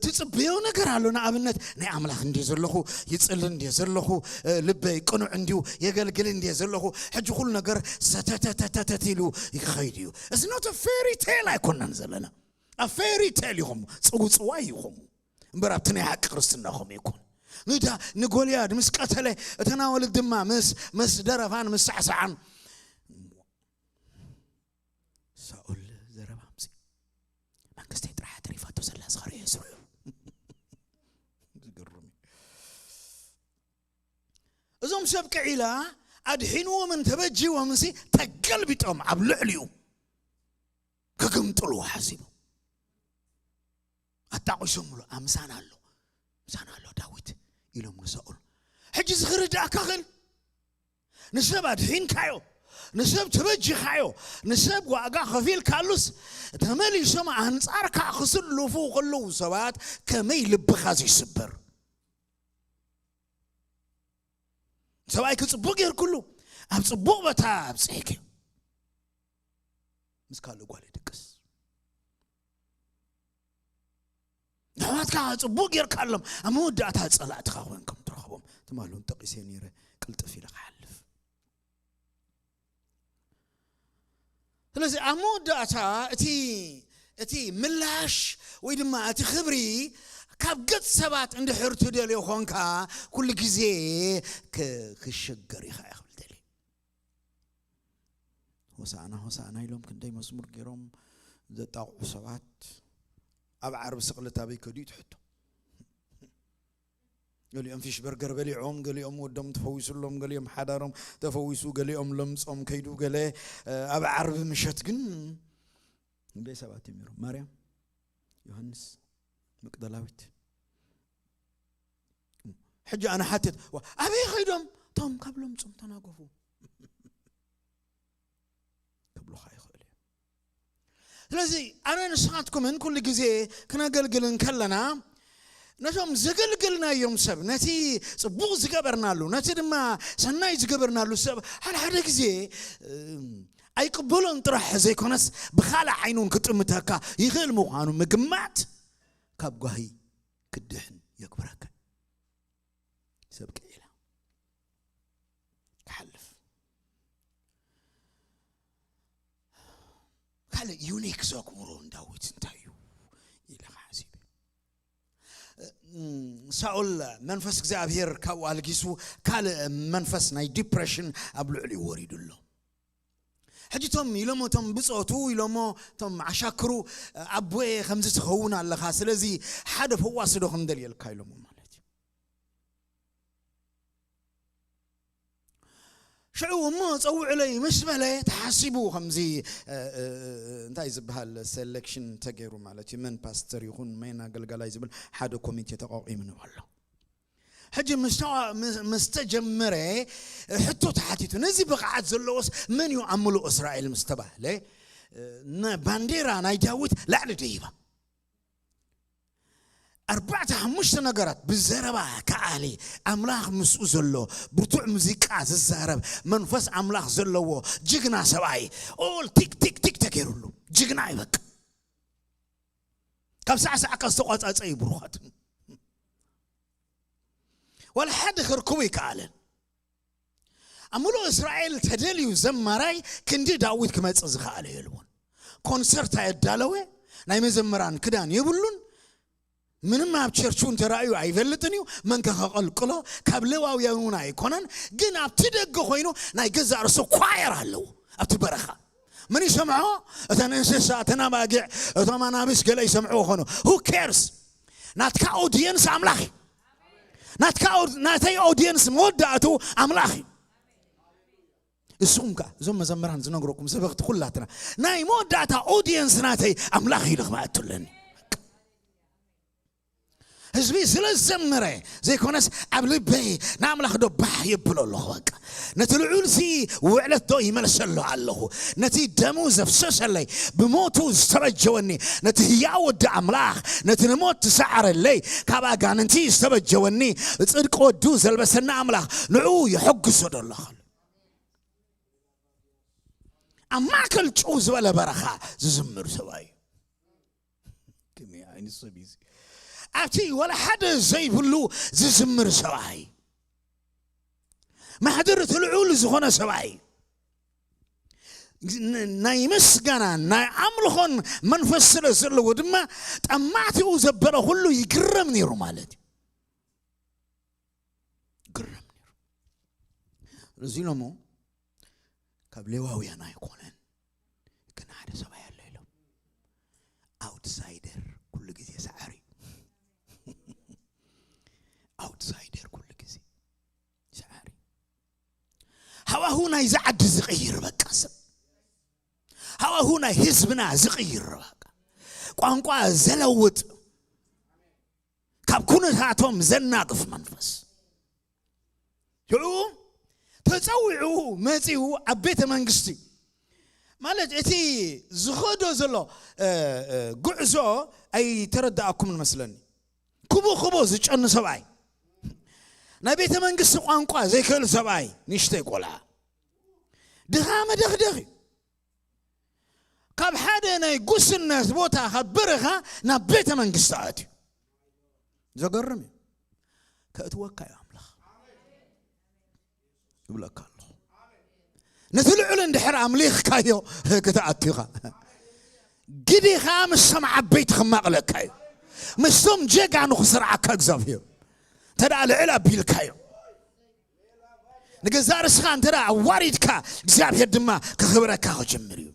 ትጽበዮ ነገር ኣሎ። ንኣብነት ናይ ኣምላኽ እንዲ ዘለኹ፣ ይጽሊ እንዲ ዘለኹ፣ ልበይ ቅኑዕ እንዲዩ፣ የገልግል እንዲ ዘለኹ፣ ሕጂ ኩሉ ነገር ሰተተተተተት ኢሉ ይኸይድ እዩ። እዚ ኖት ፌሪ ቴል ኣይኮናን ዘለና። ኣብ ፌሪ ቴል ኢኹም፣ ጽውጽዋይ ኢኹም እምበር ኣብቲ ናይ ሓቂ ክርስትናኹም ይኩን። ንዳ ንጎልያድ ምስ ቀተለ፣ እተን ኣዋልድ ድማ ምስ ምስ ደረፋን ምስ ሳዕሳዓን። ሳኦል ዘረባ ኣምጺ። መንግስተይ ጥራሕ ተሪፋቶ ዘላ ዝኸርየ ስርሑ። ዝገርም እዩ። እዞም ሰብ ቅዒላ ኣድሒንዎምን ተበጂዎምሲ ተገልቢጦም ኣብ ልዕሊኡ ክግምጥልዎ ሓሲቡ። ኣጣቒሶምሉ፣ "ኣምሳና ኣሎ፣ ምሳና ኣሎ ዳዊት" ኢሎም ንሳኦል። ሕጂ እዚ ክርድኣካ ክእል። ንሰብ ኣድሒንካዮ፣ ንሰብ ተበጂኻዮ፣ ንሰብ ዋጋ ከፊልካሉስ፣ ተመሊሶም ኣንጻርካ ክስልፉ ከለዉ ሰባት ከመይ ልብኻ ዘይስበር። ሰብኣይኪ ጽቡቕ ጌርኩሉ፣ ኣብ ጽቡቕ ቦታ ኣብጽሕኪ። ምስ ካልእ ጓል ይድቅስ። ኣሕዋትካ ጽቡቕ ጌርካሎም፣ ኣብ መወዳእታ ጸላእትኻ ኮይንኩም ትረኽቦም። ትማሊ እውን ጠቒሰ ነይረ፣ ቅልጥፍ ኢለ ክሓልፍ። ስለዚ ኣብ መወዳእታ እቲ፣ እቲ ምላሽ ወይ ድማ እቲ ክብሪ ካብ ገጽ ሰባት እንድሕር ትደልዮ ኾንካ፣ ኩሉ ግዜ ክ-፣ ክሽገር ኢኻ እየ ክብል ደልየ። ሆሳዕና፣ ሆሳዕና ኢሎም ክንደይ መዝሙር ገይሮም ዘጣቕዑ ሰባት፣ ኣብ ዓርቢ ስቕለት ኣበይ ከድኡ ትሕቶ። ገሊኦም ፊሽ በርገር በሊዖም፣ ገሊኦም ወዶም ተፈዊሱሎም፣ ገሊኦም ሓዳሮም ተፈዊሱ፣ ገሊኦም ለምጾም ከይዱ፣ ገለ፣ እ፣ ኣብ ዓርቢ ምሸት ግን ክንደይ ሰባት እዮም ነይሮም? ማርያም፣ ዮሃንስ፣ መቅደላዊት። ሕጂ ኣነ ሓትት፣ "ዋ፣ ኣበይ ኸይዶም? እቶም ካብ ለምጾም ተናገፉ?" ክብሉኻ ይኽእሉ እዮም። ስለዚ ኣነ ንስኻትኩምን ኩሉ ግዜ ክነገልግል እንከለና፣ ነቶም ዘገልገልናዮም ሰብ፣ ነቲ ጽቡቕ ዝገበርናሉ፣ ነቲ ድማ ሰናይ ዝገበርናሉ ሰብ ሓደ ሓደ ግዜ፣ እም፣ ኣይቅበሎን ጥራሕ ዘይኮነስ ብኻልእ ዓይኑን ክጥምተካ ይኽእል ምዃኑ ምግማት ካብ ጓሂ ክድሕን የግብረካ። ሰብ ቅዒላ ክሓልፍ። ካልእ ዩኒክ ዘክብሮ ንዳዊት እንታይ እዩ ኢለ ክሓሲብ። እም፣ ሳኦል መንፈስ እግዚኣብሔር ካብኡ ኣልጊሱ ካልእ መንፈስ ናይ ዲፕሬሽን ኣብ ልዕሊኡ ወሪዱ ኣሎ። ሕጂ እቶም ኢሎሞ፣ እቶም ብጾቱ ኢሎሞ፣ እቶም ዓሻክሩ፣ "ኣቦየ ከምዚ ትኸውን ኣለኻ፣ ስለዚ ሓደ ፈዋሲ ዶ ክንደልየልካ?" ኢሎሞ ማለት እዩ። ሽዑ እሞ ጸውዕለይ ምስ በለ ተሓሲቡ ከምዚ፣ እ፣ እ፣ እንታይ ዝበሃል ሴሌክሽን ተገይሩ ማለት እዩ። መን ፓስተር ይኹን መን ኣገልጋላይ ዝብል ሓደ ኮሚቴ ተቋቒሙ ንበሎ። ሕጂ ምስ ተዋ-፣ ምስ፣ ምስ ተጀመረ ሕቶ ተሓቲቱ፣ "ነዚ ብቕዓት ዘለዎስ መን እዩ ኣብ ምሉእ እስራኤል?" ምስ ተባህለ፣ እ፣ ነ-፣ ባንዴራ ናይ ዳዊት ላዕሊ ደይባ። ኣርባዕተ ሓሙሽተ ነገራት ብዘረባ ከኣሊ፣ ኣምላኽ ምስኡ ዘሎ፣ ብርቱዕ ሙዚቃ ዝዛረብ፣ መንፈስ ኣምላኽ ዘለዎ ጅግና ሰብኣይ፣ ኦል ቲክ ቲክ ቲክ ተገይሩሉ። ጅግና እዩ በቃ። ካብ ሳዕሳዕካ ዝተቋጻጸ እዩ ብሩኻት። ዋላ ሓደ ክርክቡ ይከኣለን። ኣብ ምሉእ እስራኤል ተደልዩ ዘማራይ ክንዲ ዳዊት ክመጽእ ዝኸኣለ የልቦን። ኮንሰርት ኣየዳለወ፣ ናይ መዘምራን ክዳን የብሉን። ምንም ኣብ ቸርቹ እንተራእዩ ኣይፈልጥን እዩ። መን ከ ከቐልቅሎ? ካብ ሌዋውያን እውን ኣይኮነን። ግን ኣብቲ ደገ ኮይኑ ናይ ገዛእ ርእሱ ኳየር ኣለዎ ኣብቲ በረኻ። መን ይሰምዖ? እተን እንስሳ፣ እተን ኣባጊዕ፣ እቶም ኣናብስ ገለ ይሰምዕዎ ኾኑ። Who cares? ናትካ ኦዲየንስ ኣምላኽ እዩ። ናትካ ኦድ-፣ ናተይ ኦዲየንስ መወዳእቱ ኣምላኽ እዩ። እስኹም ከ እዞም መዘምራን ዝነግረኩም ሰበኽቲ ኩላትና ናይ መወዳእታ ኦዲየንስ ናተይ ኣምላኽ ኢሉ ክመእቱ ኣለኒ። ህዝቢ ስለ ዘመረ ዘይኮነስ ኣብ ልበይ ንኣምላኽ ዶ ባሕ የብሎ ኣለኹ። በቃ ነቲ ልዑልሲ ውዕለት ዶ ይመልሰሉ ኣለኹ። ነቲ ደሙ ዘፍሰሰለይ ብሞቱ ዝተበጀወኒ ነቲ ህያው ወዲ ኣምላኽ ነቲ ንሞት ዝሰዓረለይ ካብ ኣጋንንቲ ዝተበጀወኒ ጽድቂ ወዱ ዘልበሰኒ ኣምላኽ ንዑ የሐጉሶ ዶ ኣለኹ። ኣብ ማእከል ጭው ዝበለ በረኻ ዝዝምር ሰብኣይ እዩ። ከመይ ዓይነት ሰብ እዩ እዚ? ኣብቲ ወላ ሓደ ዘይብሉ ዝዝምር ሰብኣይ፣ ማሕደር እቲ ልዑል ዝኾነ ሰብኣይ፣ ን-፣ ናይ ምስጋና ናይ ኣምልኾን መንፈስ ስለ ዘለዎ ድማ ጠማዕቲኡ ዘበለ ኩሉ ይግረም ነይሩ ማለት እዩ። ግረም ነይሩ። እዚ ኢሎሞ ካብ ሌዋውያን ኣይኮነን፣ ግን ሓደ ሰብኣይ ኣሎ ኢሎም። ኣውትሳይደር ኩሉ ግዜ ሰዓሪ። ኣውትሳይደር ኩሉ ግዜ ሰዓሪ። ሃዋሁ ናይዚ ዓዲ ዝቕይር በቃ ሰብ። ሃዋሁ ናይ ህዝብና ዝቕይር በቃ። ቋንቋ ዘለውጥ፣ ካብ ኩነታቶም ዘናግፍ መንፈስ። ሽዑ ተጸዊዑ መጺኡ ኣብ ቤተ መንግስቲ፣ ማለት እቲ ዝኸዶ ዘሎ፣ እ፣ እ፣ ጉዕዞ ኣይተረዳኣኩምን መስለኒ። ክቡ ክቡ ዝጨኑ ሰብኣይ፣ ናይ ቤተ መንግስቲ ቋንቋ ዘይክእል ሰብኣይ፣ ንእሽተይ ቆልዓ፣ ድኻ መደኽደኽ እዩ። ካብ ሓደ ናይ ጉስነት ቦታ፣ ካብ በረኻ ናብ ቤተ መንግስቲ ኣትዩ። ዘገርም እዩ። ከእትወካ እዩ ኣምላኽ። ይብለካ ኣለኹ። ነቲ ልዑል እንድሕር ኣምሊኽካዮ ክትኣቱ ኢኻ። ግዲ ኸኣ ምስቶም ዓበይቲ ክማቕለካ እዩ። ምስቶም ጀጋኑ ክሰርዓካ እግዚኣብሔር። እንተ ደኣ ልዕል ኣቢልካዮ፣ ንገዛእ ርእስኻ እንተ ደኣ ኣዋሪድካ፣ እግዚኣብሔር ድማ ክኽብረካ ክጅምር እዩ።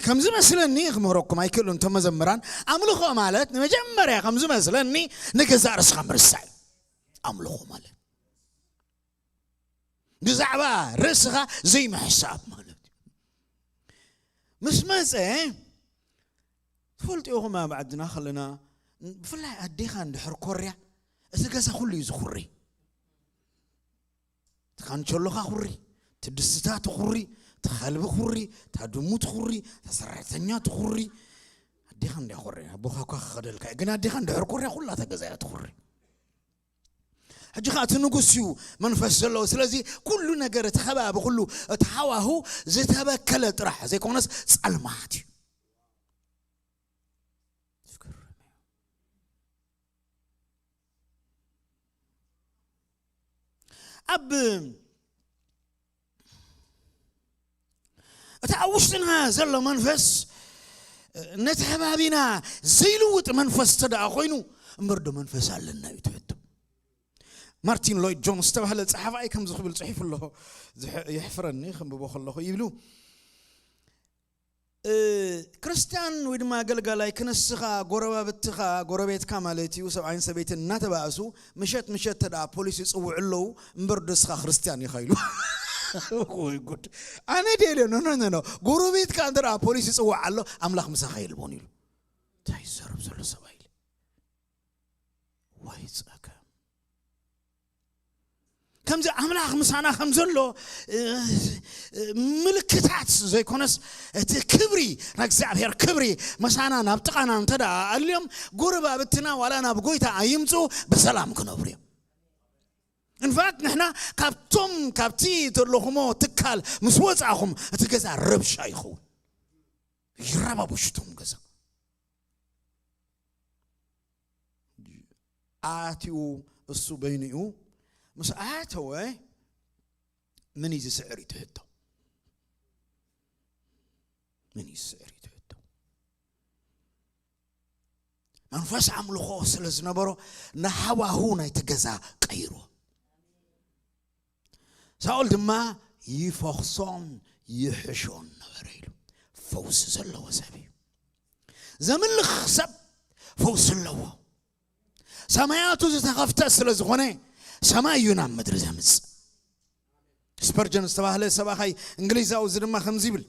ከም ዝመስለኒ ክምህረኩም ኣይክእሉን እቶም መዘምራን። ኣምልኾ ማለት ንመጀመርያ ከም ዝመስለኒ ንገዛእ ርእስኻ ምርሳዕ እዩ። ኣምልኾ ማለት ብዛዕባ ርእስኻ ዘይምሕሳብ ማለት እዩ። ምስ መጸ፣ ትፈልጡ ኢኹም ኣብ ዓድና ከለና፣ ብፍላይ ኣዴኻ እንድሕር ኮርያ፣ እቲ ገዛ ኩሉ እዩ ዝኹሪ። እቲ ካንቸሎኻ ኩሪ፣ እቲ ድስትታት ኩሪ፣ እቲ ከልቢ ኩሪ፣ እታ ድሙ ትኹሪ፣ እታ ሰራሕተኛ ትኹሪ። ኣዴኻ እንድያ ኮርያ፣ ኣቦኻ እኳ ክኸደልካ እዩ፣ ግን ኣዴኻ እንድሕር ኮርያ፣ ኩላ እታ ገዛ እያ ትኹሪ። ሕጂ ኸኣ እቲ ንጉስ እዩ መንፈስ ዘለዎ። ስለዚ ኩሉ ነገር፣ እቲ ከባቢ ኩሉ፣ እቲ ሃዋሁ ዝተበከለ ጥራሕ ዘይኮነስ ጸልማት እዩ። ዝገርም እዩ። ኣብ እቲ ኣብ ውሽጥና ዘሎ መንፈስ ነቲ ከባቢና ዘይልውጥ መንፈስ እንተ ደኣ ኮይኑ፣ እምበር ዶ መንፈስ ኣለና እዩ እቲ ሕቶ። ማርቲን ሎይድ ጆንስ ዝተባህለ ጸሓፋይ ከምዚ ክብል ጽሒፉ ኣሎ። ዝሕ-፣ የሕፍረኒ ከንብቦ ከለኹ ይብሉ፣ እ፣ ክርስትያን ወይ ድማ ኣገልጋላይ ክንስኻ፣ ጎረባብትኻ፣ ጎረቤትካ ማለት እዩ፣ ሰብኣይን ሰበይትን እናተባእሱ ምሸት ምሸት ተደኣ ፖሊስ ይጽውዑ ኣለዉ፣ እምበር ደስኻ ክርስትያን ኢኻ ኢሉ። ወይ ጉድ። ኣነ ደልዮ፣ ኖ፣ ኖ፣ ኖ፣ ኖ። ጎረቤትካ እንተ ደኣ ፖሊስ ይጽውዕ ኣሎ፣ ኣምላኽ ምሳኻ የልቦን ኢሉ። እንታይ ይዛረብ ዘሎ ሰብኣይ ኢለ። ወይ ጸገም። ከምዚ ኣምላኽ ምሳና ከም ዘሎ፣ እ፣ እ፣ ምልክታት ዘይኮነስ፣ እቲ ክብሪ፣ ናይ እግዚኣብሔር ክብሪ ምሳና ናብ ጥቓና እንተ ደኣ ኣልዮም፣ ጎረባብትና ዋላ ናብ ጎይታ ኣይምጽኡ፣ ብሰላም ክነብሩ እዮም። እንፋት ንሕና ካብቶም፣ ካብቲ ዘለኹሞ ትካል ምስ ወጻኹም፣ እቲ ገዛ ረብሻ ይኸውን። ይረባበሹ እቶም ገዛ። ኣትዩ፣ እሱ በይኑ እዩ። ምስ ኣተወ ምን እዩ ዝስዕር እዩ ትሕቶ? ምን እዩ ዝስዕር እዩ ትሕቶ? መንፈስ ኣምልኾ ስለ ዝነበሮ ንሃዋሁ ናይቲ ገዛ ቀይርዎ። ሳኦል ድማ ይፈኽሶን ይሕሾን ነበረ ኢሉ። ፈውሲ ዘለዎ ሰብ እዩ። ዘምልኽ ሰብ ፈውሲ ኣለዎ። ሰማያቱ ዝተኸፍተ ስለ ዝኾነ ሰማይ እዩ ናብ ምድሪ ዘምጽእ። ስፐርጀን ዝተባህለ ሰባኻይ እንግሊዛዊ እዚ ድማ ከምዚ ይብል፣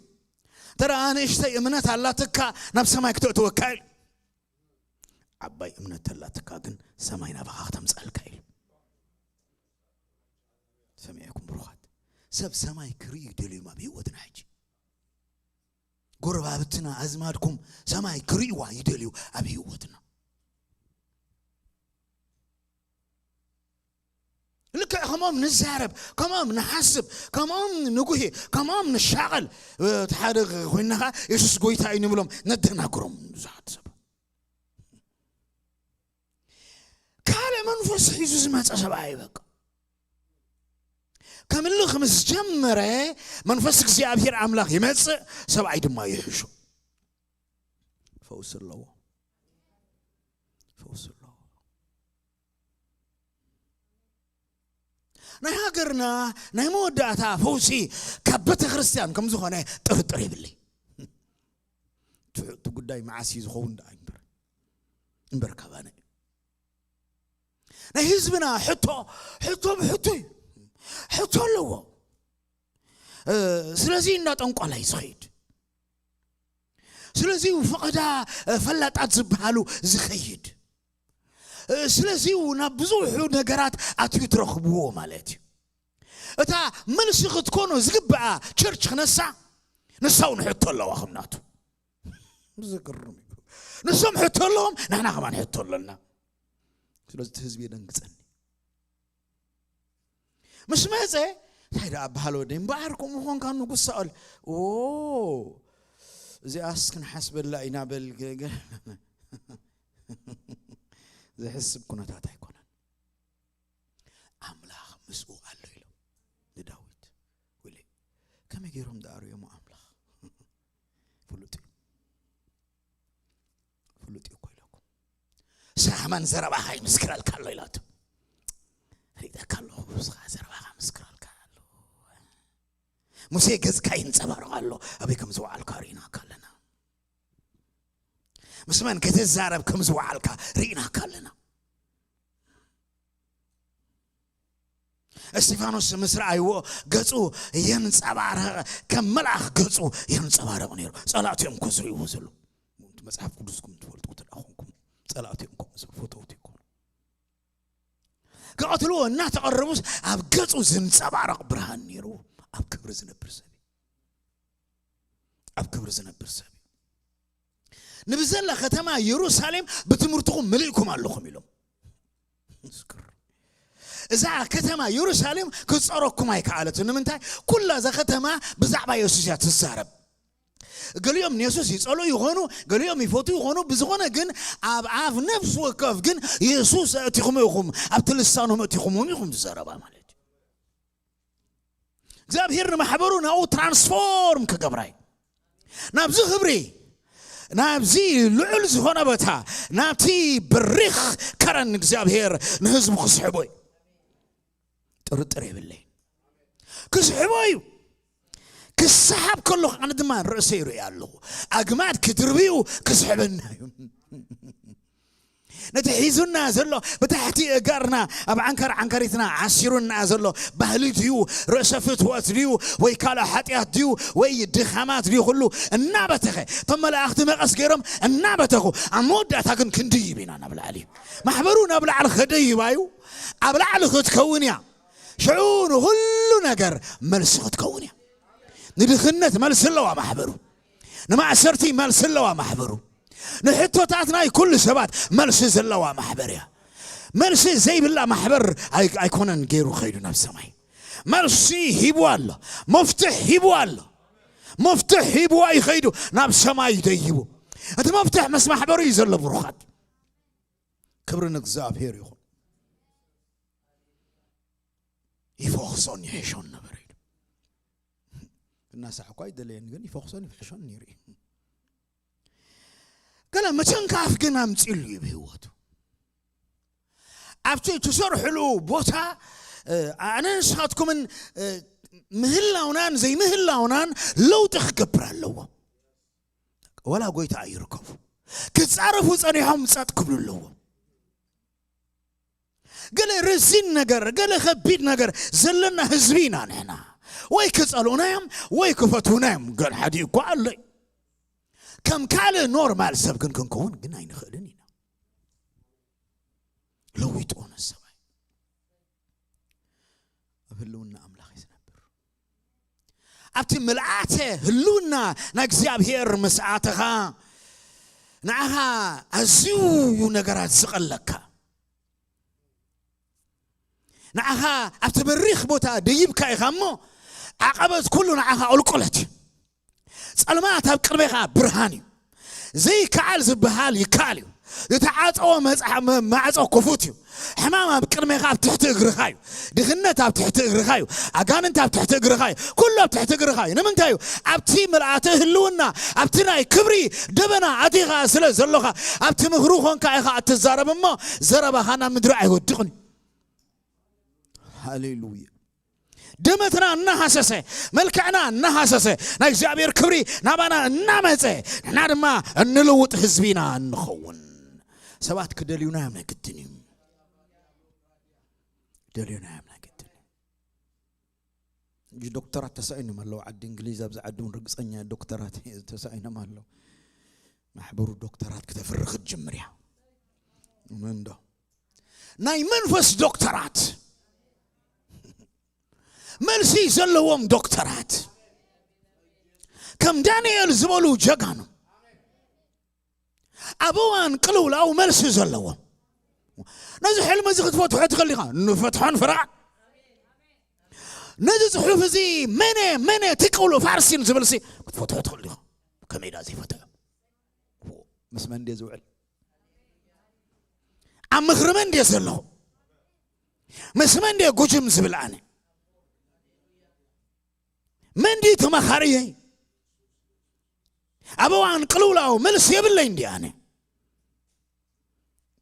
"እንተ ደኣ ንእሽተይ እምነት ኣላትካ ናብ ሰማይ ክተእትወካ" ኢሉ። "ዓባይ እምነት ተላትካ ግን ሰማይ ናባኻ ክተምጻልካ" ኢሉ። ሰሚዕኩም ብሩኻት፣ ሰብ ሰማይ ክርእዩ ይደልዩ ኣብ ህይወትና ሕጂ። ጎረባብትና፣ ኣዝማድኩም ሰማይ ክርእይዋ ይደልዩ ኣብ ህይወትና። ልክዕ ከምኦም ንዛረብ፣ ከምኦም ንሓስብ፣ ከምኦም ንጉሂ፣ ከምኦም ንሻቐል። እቲ ሓደ ኮይንና ኸዓ የሱስ ጎይታ እዩ ንብሎም፣ ነደናግሮም ብዙሓት ሰብ። ካልእ መንፈስ ሒዙ ዝመጸ ሰብኣይ በቃ። ከምልኽ ምስ ጀመረ መንፈስ እግዚኣብሔር ኣምላኽ ይመጽእ፣ ሰብኣይ ድማ ይሕሾ። ፈውሲ ኣለዎ። ፈውሲ ኣለዎ። ናይ ሃገርና ናይ መወዳእታ ፈውሲ ካብ ቤተ ክርስቲያን ከም ዝኾነ ጥርጥር የብለይ። እቲ ጉዳይ መዓስ እዩ ዝኸውን ደኣ እምበር፣ እምበር ካባና እዩ። ናይ ህዝብና ሕቶ፣ ሕቶ ብሕቶ እዩ። ሕቶ ኣለዎ። እ፣ ስለዚ እንዳ ጠንቋላይ ዝኸይድ፣ ስለዚ ፈቐዳ፣ እ፣ ፈላጣት ዝበሃሉ ዝኸይድ፣ እ፣ ስለዚ ናብ ብዙሕ ነገራት ኣትዩ ትረኽብዎ ማለት እዩ። እታ መልሲ ክትኮኖ ዝግብኣ ቸርች ክነሳ፣ ንሳ እውን ሕቶ ኣለዋ ከም ናቱ። ዝግርም እዩ። ንሶም ሕቶ ኣለዎም፣ ንሕና ከማን ሕቶ ኣለና። ስለዚ እቲ ህዝቢ የደንግጸኒ። ምስ መጸ፣ እንታይ ደኣ በሃል ወደይ፣ እምበኣር ከምኡ ኾንካ ንጉስ ሳኦል። ኦ፣ እዚኣስ ክንሓስበላ ኢና በል ገ-፣ ገ-፣ ዘሕስብ ኩነታት ኣይኮነን። ኣምላኽ ምስኡ ኣሎ ኢሎም ንዳዊት። ወይለይ፣ ከመይ ገይሮም ደኣ ርእዮሞ ኣምላኽ? ፍሉጥ እዩ። ፍሉጥ እዩ እኮ ኢለኩም። ንስኻ ከማን ዘረባኻ ይምስክረልካ ኣሎ ኢላቶ። ሪጠካ ኣለኹ፣ ንስኻ ዘረባኻ ምስክረልካ ኣሎ። ሙሴ ገጽካ ይንጸባረቕ ኣሎ። ኣበይ ከም ዝወዓልካ ርኢናካ ኣለና። ምስ መን ክትዛረብ ከም ዝወዓልካ ርኢናካ ኣለና። እስጢፋኖስ ምስ ረኣይዎ ገጹ የንጸባረቕ፣ ከም መልኣኽ ገጹ የንጸባረቕ ነይሩ። ጸላእቱ እዮም እኮ ዝርእይዎ ዘለዉ። እቲ መጽሓፍ ቅዱስኩም ትፈልጡ እንተ ደኣ ኾንኩም፣ ጸላእቱ እዮም እኮ ዝብሉ፣ ፈተውቱ ይኮኑ። ክቐትልዎ እናተቐረቡስ ኣብ ገጹ ዝንጸባረቕ ብርሃን ነይሩ። ኣብ ክብሪ ዝነብር ሰብ እዩ። ኣብ ክብሪ ዝነብር ሰብ እዩ። ንብዘላ ከተማ የሩሳሌም ብትምህርትኹም መሊእኩም ኣለኹም ኢሎም። እዛ ከተማ የሩሳሌም ክትጸረኩም ኣይከኣለትን። ንምንታይ? ኩላ እዛ ከተማ ብዛዕባ የሱስ እያ ትዛረብ። ገሊኦም ንየሱስ ይጸልኡ ይኾኑ፣ ገሊኦም ይፈትዉ ይኾኑ። ብዝኾነ ግን ኣብ ኣፍ ነፍሲ ወከፍ ግን የሱስ ኣእቲኹም ኢኹም፣ ኣብቲ ልሳኖም ኣእቲኹምዎም ኢኹም ትዛረባ ማለት እዩ። እግዚኣብሔር ንማሕበሩ ናብኡ ትራንስፎርም ክገብራ እዩ። ናብዚ ክብሪ፣ ናብዚ ልዑል ዝኾነ ቦታ፣ ናብቲ በሪኽ ከረን እግዚኣብሔር ንህዝቡ ክስሕቦ እዩ። ጥርጥር የብለይ። ክስሕቦ እዩ። ክሰሓብ ከለኹ ኣነ ድማ ርእሰይ ይርኢ ኣለኹ። ኣግማድ ክድርብዩ ክስሕበና እዩ። ነቲ ሒዙና ዘሎ ብታሕቲ እጋርና ኣብ ዓንከር ዓንከሪትና ዓሲሩና ዘሎ ባህሊ ድዩ፣ ርእሰ ፍትወት ድዩ፣ ወይ ካልእ ሓጢኣት ድዩ፣ ወይ ድኻማት ድዩ፣ ኩሉ እናበተኸ፣ እቶም መላእኽቲ መቐስ ገይሮም እናበተኹ፣ ኣብ መወዳእታ ግን ክንድይብ ኢና ናብ ላዕሊ። ማሕበሩ ናብ ላዕሊ ከደይባ እዩ፣ ኣብ ላዕሊ ክትከውን እያ። ሽዑ ንኹሉ ነገር መልሲ ክትከውን እያ። ንድኽነት መልሲ ኣለዋ ማሕበሩ። ንማእሰርቲ መልሲ ኣለዋ ማሕበሩ። ንሕቶታት ናይ ኩሉ ሰባት መልሲ ዘለዋ ማሕበር እያ። መልሲ ዘይብላ ማሕበር ኣይ-፣ ኣይኮነን ገይሩ ከይዱ ናብ ሰማይ። መልሲ ሂቡ ኣሎ። መፍትሕ ሂቡ ኣሎ። መፍትሕ ሂቡ እዩ ከይዱ ናብ ሰማይ ደይቡ። እቲ መፍትሕ ምስ ማሕበሩ እዩ ዘሎ ብሩኻት። ክብሪ ንእግዚኣብሔር ይኹን። ይፈኽሶን ይሕሾን ነበረ ኢሉ። ክናሳሕ እኳ ኣይደለየን፣ ግን ይፈኽሶን ይሕሾን ነይሩ እዩ። ገለ ምትንካፍ ግን ኣምጺሉ እዩ ብህይወቱ። ኣብቲ ትሰርሕሉ ቦታ፣ እ፣ ኣነ ንስኻትኩምን፣ እ፣ ምህላውናን ዘይምህላውናን ለውጢ ክገብር ኣለዎ። ወላ ጎይታ ኣይርከቡ። ክጻረፉ ጸኒሖም ጸጥ ክብሉ ኣለዎም። ገለ ረዚን ነገር፣ ገለ ከቢድ ነገር ዘለና ህዝቢ ኢና ንሕና። ወይ ክጸልኡና እዮም፣ ወይ ክፈትዉና እዮም። ገለ ሓደ እኳ ኣሎ እዩ። ከም ካልእ ኖርማል ሰብ ግን ክንከውን ግን ኣይንኽእልን ኢና። ለዊጥዎ ነሰባይ ኣብ ህልውና ኣምላኽ እዩ ዝነብር። ኣብቲ ምልኣተ ህልውና ናይ እግዚኣብሔር ምስ ኣተኻ፣ ንዓኻ ኣዝዩ እዩ ነገራት ዝቐለካ። ንዓኻ ኣብቲ በሪኽ ቦታ ደይብካ ኢኻ እሞ፣ ዓቐበት ኩሉ ንዓኻ ቁልቁለት እዩ። ጸልማት ኣብ ቅድሜኻ ብርሃን እዩ። ዘይከኣል ዝበሃል ይከኣል እዩ። ዝተዓጸወ መጽሓ-፣ መ-፣ ማዕጾ ክፉት እዩ። ሕማም ኣብ ቅድሜኻ ኣብ ትሕቲ እግርኻ እዩ። ድኽነት ኣብ ትሕቲ እግርኻ እዩ። ኣጋንንት ኣብ ትሕቲ እግርኻ እዩ። ኩሉ ኣብ ትሕቲ እግርኻ እዩ። ንምንታይ እዩ? ኣብቲ ምልኣተ ህልውና፣ ኣብቲ ናይ ክብሪ ደበና ኣቲኻ ስለ ዘሎኻ፣ ኣብቲ ምኽሩ ኾንካ ኢኻ እትዛረብ እሞ፣ ዘረባኻ ናብ ምድሪ ኣይወድቕን እዩ። ሃሌሉያ። ደመትና እናሃሰሰ፣ መልክዕና እናሃሰሰ፣ ናይ እግዚኣብሔር ክብሪ ናባና እናመጸ፣ ንሕና ድማ እንልውጥ ህዝቢ ኢና እንኸውን። ሰባት ክደልዩና እዮም ናይ ግድን እዩ። ክደልዩና እዮም ናይ ግድን እዩ። ሕጂ ዶክተራት ተሳኢኖም ኣለዉ። ዓዲ እንግሊዝ፣ ኣብዚ ዓዲ እውን ርግጸኛ ዶክተራት ተሳኢኖም ኣለዉ። ማሕበሩ ዶክተራት ክተፍሪ ክትጅምር እያ። እመን ዶ? ናይ መንፈስ ዶክተራት፣ መልሲ ዘለዎም ዶክተራት፣ ከም ዳንኤል ዝበሉ ጀጋኑ፣ ኣብ እዋን ቅልውላው መልሲ ዘለዎም። ነዚ ሕልሚ እዚ ክትፈትሖ ትኽእል ኢኻ። ንፈትሖን ፍርቓን። ነዚ ጽሑፍ እዚ መነ መነ ትቅውሉ ፋርሲን ዝብል ሲ ክትፈትሖ ትኽእል ኢኻ። ከመይ ዳ ዘይፈትሖ? ምስ መን ድየ ዝውዕል? ኣብ ምኽሪ መን ድየ ዘለኹ? ምስ መን ድየ ጉጅም ዝብል ኣነ? መን ድዩ ተመኻርየይ? ኣብ እዋን ቅልውላው መልሲ የብለይ እንዲ ኣነ።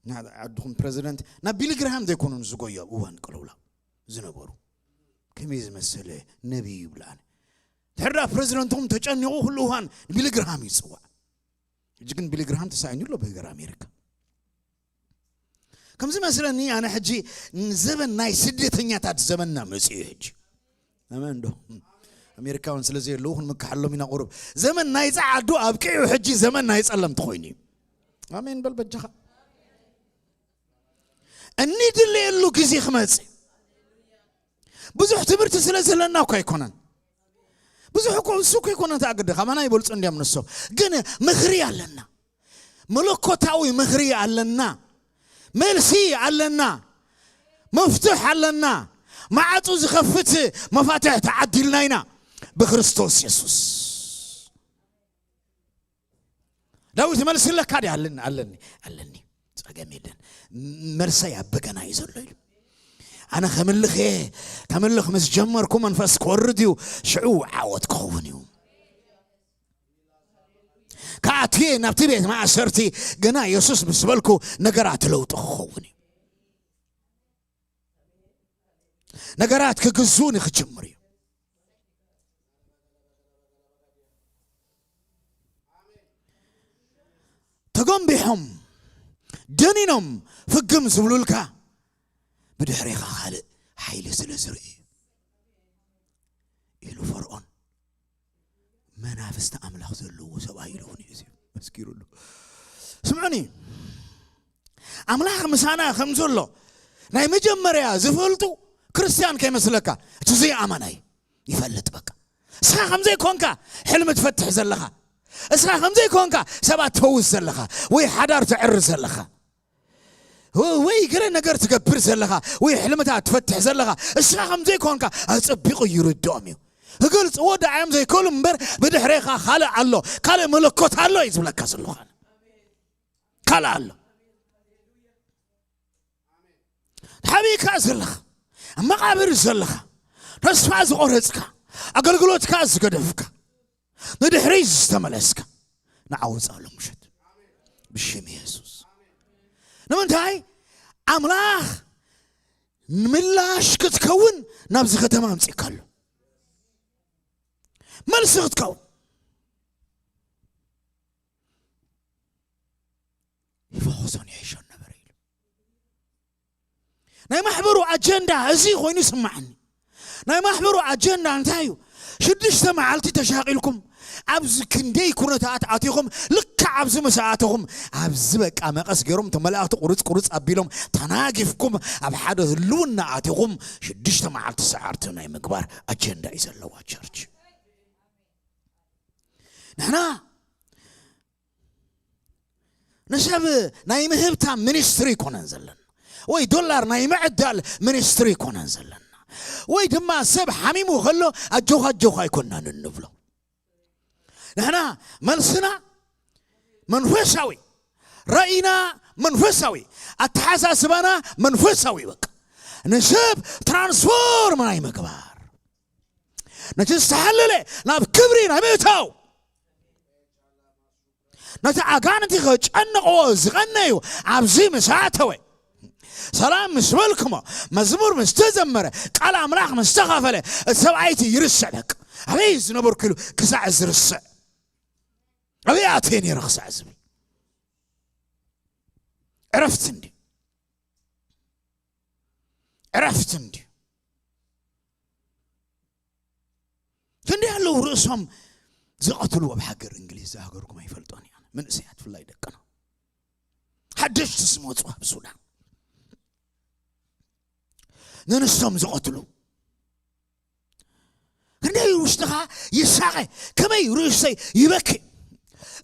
ና-፣ ዓድኹም ፕረዚደንት ናብ ቢሊ ግርሃም ዘይኮኑን ዝጎዩ ኣብ እዋን ቅልውላው ዝነበሩ። ከመይ ዝመሰለ ነቢይ ይብል ኣነ። ድሕሪ ዳ ፕረዚደንትኹም ተጨኒቑ ኩሉ እዋን ንቢሊ ግርሃም ይጽዋዕ። ሕጂ ግን ቢሊ ግርሃም ተሳኢኑ ኣሎ ብሃገር ኣሜሪካ። ከምዚ መስለኒ ኣነ ሕጂ ዘበን ናይ ስደተኛታት ዘበንና መጺኡ እዩ ሕጂ። ኣሜን ዶ? ኣሜሪካውን ስለ ዘየለዉ ክንምክሓሎም ኢና ቁሩብ። ዘመን ናይ ጸዓዱ ኣብቂዑ ሕጂ ዘመን ናይ ጸለምቲ ኮይኑ እዩ። ኣሜን በል በጃኻ። እንድለየሉ ግዜ ክመጽእ። ብዙሕ ትምህርቲ ስለ ዘለና እኮ ኣይኮነን። ብዙሕ እኮ እሱ እኮ ኣይኮነን ተኣግደ። ከማና ይበልጹ እንዲያም ንሶ። ግን ምኽሪ ኣለና። መለኮታዊ ምኽሪ ኣለና። መልሲ ኣለና። መፍትሕ ኣለና። ማዕጹ ዝኸፍት መፋትሕ ተዓዲልና ኢና ብክርስቶስ የሱስ። ዳዊት መልሲ ኣለካ ድያ? ኣለኒ፣ ኣለኒ፣ ኣለኒ። ጸገም የለን። መልሰይ ኣብ በገና እዩ ዘሎ ኢሉ። ኣነ ከምልኽ እየ። ከምልኽ ምስ ጀመርኩ መንፈስ ክወርድ እዩ። ሽዑ ዓወት ክኸውን እዩ። ክኣቱ እየ ናብቲ ቤት ማእሰርቲ፣ ግና የሱስ ምስ በልኩ ነገራት ለውጢ ክኸውን እዩ። ነገራት ክግዝኡኒ ክጅምር እዩ። ተጎንቢሖም፣ ደኒኖም፣ ፍግም ዝብሉልካ፣ ብድሕሬኻ ካልእ ሓይሊ ስለ ዝርኢ እዩ ኢሉ ፈርዖን። መናፍስቲ ኣምላኽ ዘለዎ ሰብኣይ ኢሉ እውን እዩ መስኪሩሉ። ስምዑኒ፣ ኣምላኽ ምሳና ከም ዘሎ ናይ መጀመርያ ዝፈልጡ ክርስትያን ከይመስለካ፣ እቲ ዘይኣማናይ ይፈልጥ። በቃ እስኻ ከም ዘይኮንካ ሕልሚ ትፈትሕ ዘለኻ፣ እስኻ ከም ዘይኮንካ ሰባት ትፈውስ ዘለኻ፣ ወይ ሓዳር ትዕሪ ዘለኻ፣ ወ-፣ ወይ ገለ ነገር ትገብር ዘለኻ፣ ወይ ሕልምታት ትፈትሕ ዘለኻ፣ እስኻ ከም ዘይኮንካ ኣጸቢቑ ይርድኦም እዩ። ክገልጽዎ ደኣ እዮም ዘይክእሉ እምበር፣ ብድሕሬኻ ካልእ ኣሎ፣ ካልእ መለኮት ኣሎ እዩ ዝብለካ ዘለኹ ኣነ። ካልእ ኣሎ። ተሓቢእካ ዘለኻ፣ ኣብ መቓብር ዘለኻ፣ ተስፋ ዝቆረፅካ፣ ኣገልግሎትካ ዝገደፍካ፣ ንድሕሪ ዝተመለስካ፣ ንዓወፃ ሎም ምሸት ብሽም የሱስ። ንምንታይ? ኣምላኽ ምላሽ ክትከውን ናብዚ ከተማ ኣምፂእካ ኣሎ። መልሲ ክትከውን ይፈኾሶን ይሕሾን ነበረ ኢሉ። ናይ ማሕበሩ ኣጀንዳ እዚ ኮይኑ ይስማዓኒ። ናይ ማሕበሩ ኣጀንዳ እንታይ እዩ? ሽዱሽተ መዓልቲ ተሻቒልኩም ኣብዚ ክንደይ ኩነታት ኣቲኹም፣ ልክዕ ኣብዚ ምስ ኣተኹም ኣብዚ በቃ መቐስ ገይሮም እቶም መላእኽቲ ቁርፅ ቁርፅ ኣቢሎም ተናጊፍኩም ኣብ ሓደ ህልውና ኣቲኹም ሽዱሽተ መዓልቲ ሰዓርቲ ናይ ምግባር ኣጀንዳ እዩ ዘለዋ ቸርች። ንሕና ንሰብ ናይ ምህብታ ሚኒስትሪ ይኮነን ዘለና፣ ወይ ዶላር ናይ ምዕዳል ሚኒስትሪ ይኮነን ዘለና፣ ወይ ድማ ሰብ ሓሚሙ ከሎ ኣጆኻ ኣጆኻ ኣይኮናን እንብሎ። ንሕና መልስና መንፈሳዊ፣ ራእይና መንፈሳዊ፣ ኣተሓሳስባና መንፈሳዊ። በቃ ንሰብ ትራንስፎርም ናይ ምግባር፣ ነቲ ዝተሓለለ ናብ ክብሪ ናይ ምእታው፣ ነቲ ኣጋንንቲ ከጨንቕዎ ዝቐነዩ ኣብዚ ምስ ኣተወ፣ ሰላም ምስ በልክሞ፣ መዝሙር ምስ ተዘመረ፣ ቃል ኣምላኽ ምስ ተኻፈለ፣ እቲ ሰብኣይ እቲ ይርስዕ። በቃ ኣበይ ዝነበርኩ ኢሉ ክሳዕ ዝርስዕ፣ ኣበይ ኣትየ ነይረ ክሳዕ ዝብል ዕረፍቲ እንድዩ። ዕረፍቲ እንድዩ። ክንደይ ኣለዉ ርእሶም ዝቐትሉ ኣብ ሃገር እንግሊዝ፣ ዝሃገርኩም ኣይፈልጦን እየ። መንእሰያት ብፍላይ ደቅና ሓደሽቲ ዝመፁ ኣብ ሱዳን ንንሶም ዝቐትሉ። ክንደይ ውሽጥኻ ይሳቐ፣ ከመይ ርእሰይ ይበኪ።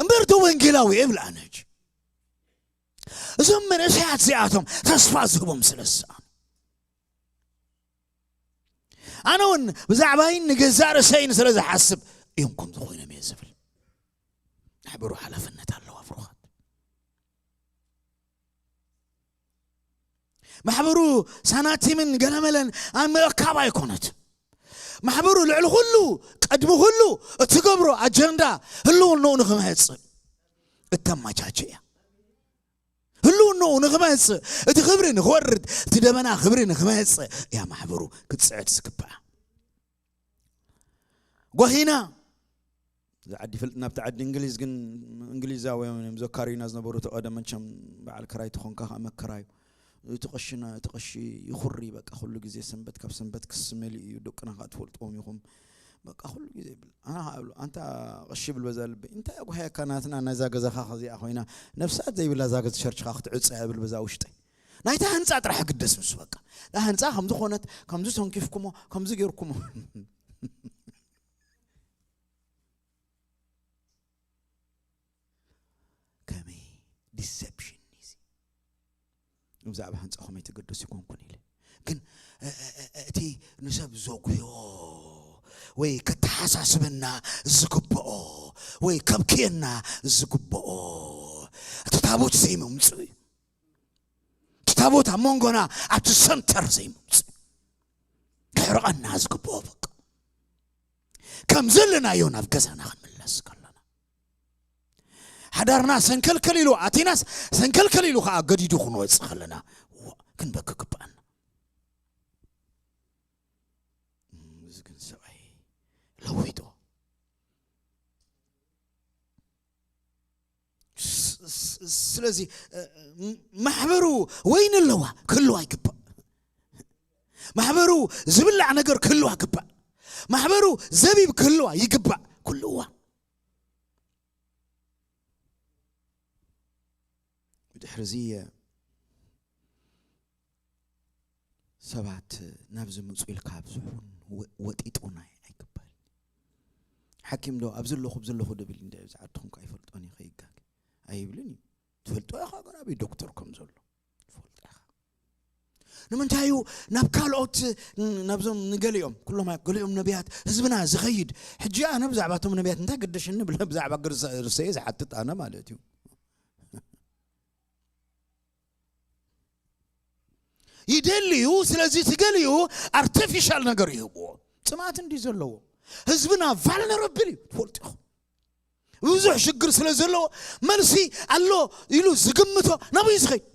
እምበር ዶ ወንጌላዊ እብል ኣነ ሕጂ። እዞም መንእሰያት እዚኣቶም ተስፋ ዝህቦም ስለ ዝሰኣኑ፣ ኣነ እውን ብዛዕባይን ንገዛእ ርእሰይን ስለ ዝሓስብ እዮም ከምዚ ኮይኖም እየ ዝብል። ማሕበሩ ሓላፍነት ኣለዋ ብሩኻት። ማሕበሩ ሳናቲምን ገለመለን ኣብ ምእካብ ኣይኮነት። ማሕበሩ ልዕሊ ኩሉ፣ ቅድሚ ኩሉ እትገብሮ ኣጀንዳ ህልውናኡ ንክመጽእ እተመቻቸ እያ። ህልውናኡ ንክመጽእ፣ እቲ ክብሪ ንክወርድ፣ እቲ ደበና ክብሪ ንክመጽእ እያ ማሕበሩ ክትጽዕት ዝግባኣ። ጓሂና እዚ ዓዲ ፍልጥ ናብቲ ዓዲ እንግሊዝ ግን እንግሊዛውያን እዮም ዘካርዩና ዝነበሩ። እቲ ቀደም መቸም በዓል ክራይ ተኾንካ ከዓ መከራዩ። እቲ ቀሽና፣ እቲ ቀሺ ይኹሪ በቃ ኩሉ ግዜ ሰንበት ካብ ሰንበት ክስመሊ እዩ። ደቅና ከዓ ትፈልጥዎም ኢኹም። በቃ ኩሉ ግዜ ይብል። ኣና ከዓ እብሎ፣ ኣንታ ቀሺ ይብል በዛ ልበይ። እንታይ ኣጓህያካ ናትና ናይዛ ገዛኻ ከዚኣ ኮይና ነፍሳት ዘይብላ እዛ ገዛ ቸርችኻ ክትዕጸ እብል በዛ ውሽጠይ። ናይታ ህንጻ ጥራሕ ግደስ ምስ በቃ። እታ ህንጻ ከምዚ ኮነት፣ ከምዚ ተንኪፍኩሞ፣ ከምዚ ጌርኩሞ። ከመይ ዲሰፕሽን እዚ። ብዛዕባ ህንጻ ከመይ ትገደስ ይኮንኩን ኢለ። ግን፣ እ፣ እ፣ እ፣ እቲ ንሰብ ዘጉህዮ ወይ ከተሓሳስበና ዝግብኦ ወይ ከብክየና ዝግብኦ እቲ ታቦት ዘይምምጽኡ እዩ። እቲ ታቦት ኣብ መንጎና ኣብቲ ሰንተር ዘይምምጽእ ከሕርቐና ዝግብኦ በቃ ከም ዘለናዮ ናብ ገዛና ክንምለስ ከለና ሓዳርና ሰንከልከል ኢሉ ኣቲናስ ሰንከልከል ኢሉ ከዓ ገዲዱ ክንወፅእ ከለና ዋ፣ ክንበኪ ግባኣና። እም፣ እዚ ግን ሰብኣይ ለዊጦ። ስ-፣ ስ-፣ ስለዚ፣ እ፣ ም-፣ ማሕበሩ ወይኒ ኣለዋ ክህልዋ ይግባእ። ማሕበሩ ዝብላዕ ነገር ክህልዋ ይግባእ። ማሕበሩ ዘቢብ ክህልዋ ይግባእ። ኩሉ እዋን ብድሕሪ እዚ ሰባት ናብዚ ምጹ ኢልካ ኣብዝሑን ወ-፣ ወጢጡን ኣይ-፣ ኣይግባል። ሓኪም ዶ ኣብዚ ኣለኹ፣ ኣብዚ ኣለኹ ድብል እንደ ኣብዚ ዓድኹም ከ ኣይፈልጦን እዩ ከይጋግ ኣይብልን እዩ። ትፈልጦ ኢኻ ግን ኣበይ ዶክተር ከም ዘሎ ትፈልጦ ኢኻ። ንምንታይ እዩ ናብ ካልኦት ን-፣ ናብዞም ንገሊኦም፣ ኩሎም ኣይ-፣ ገሊኦም ነቢያት ህዝብና ዝኸይድ? ሕጂ ኣነ ብዛዕባ እቶም ነቢያት እንታይ ገደሽኒ ብል-፣ ብዛዕባ ግርሰ-፣ ርእሰየ ዝሓትት ኣነ ማለት እዩ። ይደልዩ፣ ስለዚ እቲ ገሊኡ ኣርቲፊሻል ነገር ይህብዎ። ጥማት እንዲ ዘለዎ ህዝብና ቫልነረብል እዩ። ትፈልጡ ኢኹም። ብዙሕ ሽግር ስለ ዘለዎ መልሲ ኣሎ ኢሉ ዝግምቶ ናብኡ እዩ ዝኸይድ።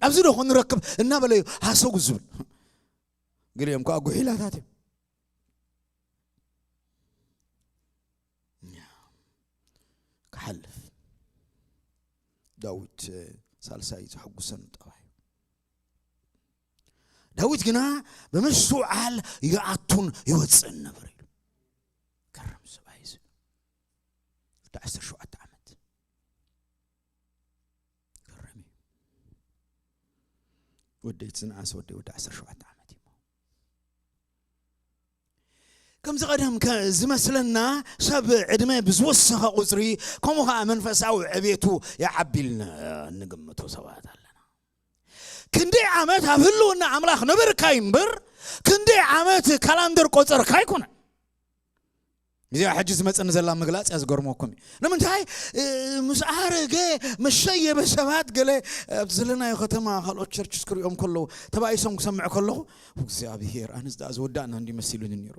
ኣብዚ ዶ ክንረክብ እናበለ እዩ ሃሰው ዝብል። ገሊኦም ከዓ ጉሒላታት እዮም። ክሓልፍ ዳዊት ሳልሳይ ዘሐጉሰን ጠባይ። ዳዊት ግና ብምስትውዓል ይኣቱን ይወፅእን ነበር ኢሉ። ገርም ሰብኣይ እዚ። ወዲ ዓሰርተ ሸውዓተ ዓመት። ገርም እዩ። ወደይ ትዝንዓስ ወደይ ወዲ ዓሰርተ ሸውዓተ ዓመት እዩ። ከምዚ ቀደም ከ-፣ ዝመስለና ሰብ ዕድመ ብዝወሰኸ ቁፅሪ ከምኡ ከዓ መንፈሳዊ ዕቤቱ ይዓቢ ኢልና እንግምቶ ሰባት ኣለና። ክንደይ ዓመት ኣብ ህልውና ኣምላኽ ነበርካይ እምበር ክንደይ ዓመት ካላንደር ቆፀርካ ኣይኮነን። እዚኣ ሕጂ ዝመፀኒ ዘላ ምግላፅ እያ ዝገርመኩም እዩ። ንምንታይ? እ፣ ምስ ኣረገ መሸየበ ሰባት ገለ ኣብ ዘለናዮ ከተማ ካልኦት ቸርችስ ክሪኦም ከለዉ ተባኢሶም ክሰምዕ ከለኹ እግዚኣብሔር ኣነስ ደኣ ዝወዳእና እንዲ መሲሉኒ ነይሩ።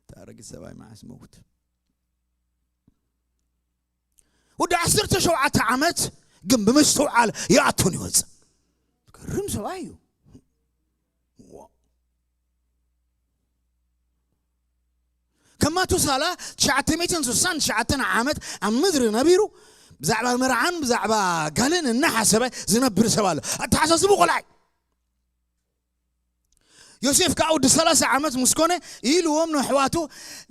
ተኣረጊ ሰብኣይ መዓስ መውት ወዲ ዓሰርተ ሸውዓተ ዓመት ግን ብምስትውዓል ይኣቱን ይወፅእ። ገርም ሰብኣይ እዩ። ዋ። ከም ማቱሳላ ትሽዓተ ሚእትን ስሳን ትሽዓተን ዓመት ኣብ ምድሪ ነቢሩ ብዛዕባ መርዓን ብዛዕባ ጋልን እናሓሰበ ዝነብር ሰብ ኣሎ። ኣተሓሳስቡ ቆልዓይ ዮሴፍ ከዓ ወዲ ሰላሳ ዓመት ምስ ኮነ ኢልዎም ንኣሕዋቱ፣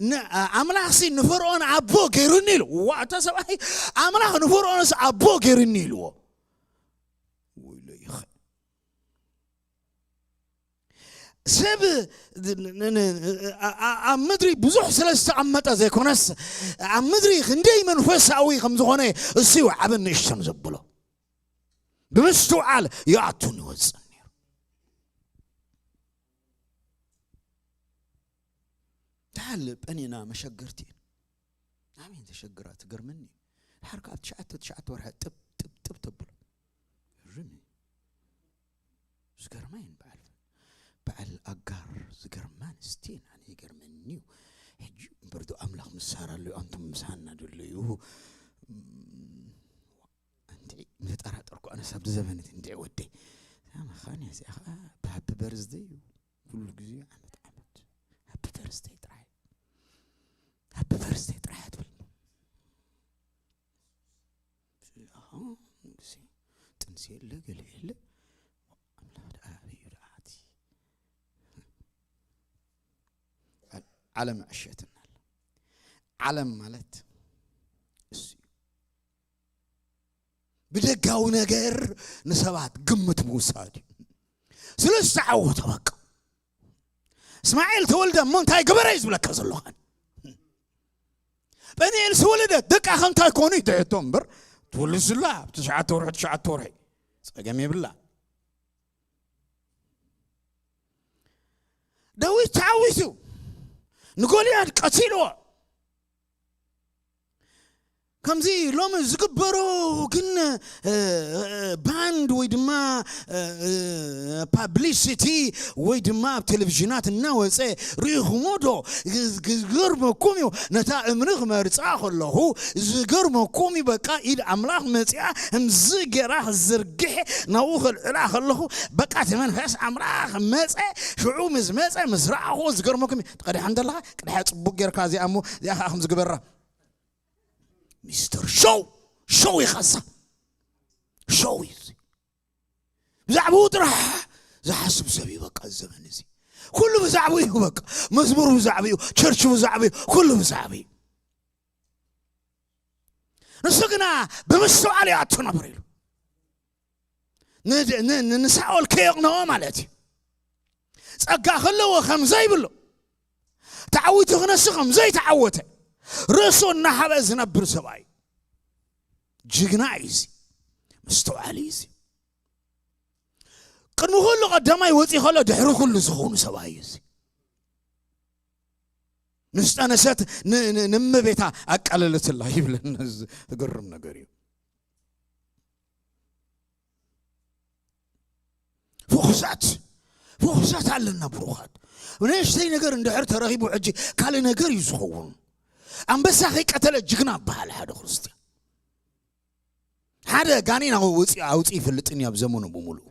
ን-፣ ኣምላኽሲ ንፈርዖን ኣቦ ገይሩኒ ኢሉ። ዋ፣ እታ ሰብኣይ ኣምላኽ ንፈርዖንስ ኣቦ ገይሩኒ ኢልዎ። ወይለይኸ። ሰብ ን-፣ ን-፣ ን-፣ ኣ-፣ ኣ-፣ ኣብ ምድሪ ብዙሕ ስለ ዝተቐመጠ ዘይኮነስ ኣብ ምድሪ ክንደይ መንፈሳዊ ከም ዝኾነ እሱ እዩ ዓብን ንእሽቶን ዘብሎ። ብምስትውዓል ይኣቱን ይወፅእን ነይሩ። ታል ጴኒና መሸገርቲ እየን። ኣሜን ተሸግራ ትገርመኒ። ድሓር ከኣ ኣብ ትሽዓተ ትሽዓተ ወርሒ ጥብ ጥብ ጥብ ተብሎ። ርሚ። ዝገርማ እየን በዓል፣ በዓል ኣጋር ዝገርማ ኣንስቲ እየን። ኣነ ይገርመኒ እዩ። ሕጂ እምበር ዶ ኣምላኽ ምስ ሳራ ኣሎ፣ ኣንቱም ምስ ሃና ዶ ኣሎ እዩ? እም፣ እንድዒ ምተጠራጠርኩ ኣነስ ኣብዚ ዘመን እቲ እንድዒ ወደይ። እዛ መኻንያ እዚኣ ኸዓ ብሃፒ በርዝደይ እዩ። ኩሉ ግዜ ዓመት ዓመት ሃፒ በርዝደይ ጥራይ። ሃፒ በርዝደይ ጥራይ እያ ትብል። ኣሁ፣ ግዜ ጥንሲ የለ፣ ገለ የለ። ኣምላኽ ደኣ ኣበይ እዩ ደኣ እቲ? ዓለም ኣዕሸትና ኣላ። ዓለም ማለት እሱ እዩ። ብደጋዊ ነገር ንሰባት ግምት ምውሳድ እዩ። ስለ ዝተዓወተ በቃ። እስማኤል ተወልደ እሞ እንታይ ገበረ እዩ ዝብለካ ዘሎ ኸን? ጴኒኤል ዝተወለደ ደቃ ኸ እንታይ ኮኑ እዩ ትሕቶ እምበር፣ ትውልድ ስላ ኣብ ትሽዓተ ወርሒ፣ ትሽዓተ ወርሒ ጸገም የብላ። ዳዊት ተዓዊቱ ንጎልያድ ቀቲልዎ። ከምዚ ሎሚ ዝግበሮ ግን፣ እ፣ እ፣ ባንድ ወይ ድማ፣ እ፣ እ፣ ፓብሊሲቲ ወይ ድማ ኣብ ቴሌቪዥናት እናወፀ ርኢኹሞ ዶ? ዝ-፣ ዝ-፣ ዝገርመኩም እዩ። ነታ እምኒ ክመርፃ ከለኹ ዝገርመኩም እዩ። በቃ ኢድ ኣምላኽ መፂኣ፣ እምዚ ገይራ ክዝርግሕ ናብኡ ከልዕላ ከለኹ፣ በቃ እቲ መንፈስ ኣምላኽ መፀ። ሽዑ ምስ መፀ፣ ምስ ረኣኹ ዝገርመኩም እዩ። ትቐድሐ እንተለኻ፣ ቅድሐ ፅቡቅ ጌርካ እዚኣ እሞ፣ እዚኣ ከዓ ከም ዝግበራ። ሚስተር ሾው፣ ሾው ኢኻ እዛ። ሾው እዩ እዚ። ብዛዕባኡ ጥራሕ ዝሓስብ ሰብ እዩ በቃ እዚ ዘመን እዚ። ኩሉ ብዛዕባኡ እዩ በቃ። መዝሙር ብዛዕባኡ እዩ፣ ቸርች ብዛዕባኡ እዩ፣ ኩሉ ብዛዕባኡ እዩ። ንሱ ግና ብምስትውዓል ይኣቱ ነበር ኢሉ። ን-፣ ን-፣ ን-፣ ንሳኦል ከየቕንኦ ማለት እዩ። ጸጋ ከለዎ ከም ዘይብሉ፣ ተዓዊቱ ክነሱ ከም ዘይተዓወተ፣ ርእሱ እናሓበ ዝነብር ሰብኣይ። ጅግና እዩ እዚ። ምስትውዓል እዩ እዚ። ቅድሚ ኩሉ ቀዳማይ ወፂኡ ከሎ ድሕሪ ኩሉ ዝኸውን ሰብኣይ እዩ እዚ። ምስ ጠነሰት ን-፣ ን-፣ ንእመቤታ ኣቃለለትላ ይብለና። እዚ ዝገርም ነገር እዩ። ፍኹሳት ፍኹሳት ኣለና ብሩኻት። ንእሽተይ ነገር እንድሕር ተረኺቡ ሕጂ ካልእ ነገር እዩ ዝኸውን። ኣንበሳ ከይቀተለ ጅግና በሃል ሓደ ክርስትያን። ሓደ ጋኔን ኣውፂ ኣውፂ ይፈልጥን እዩ ኣብ ዘመኑ ብምሉኡ።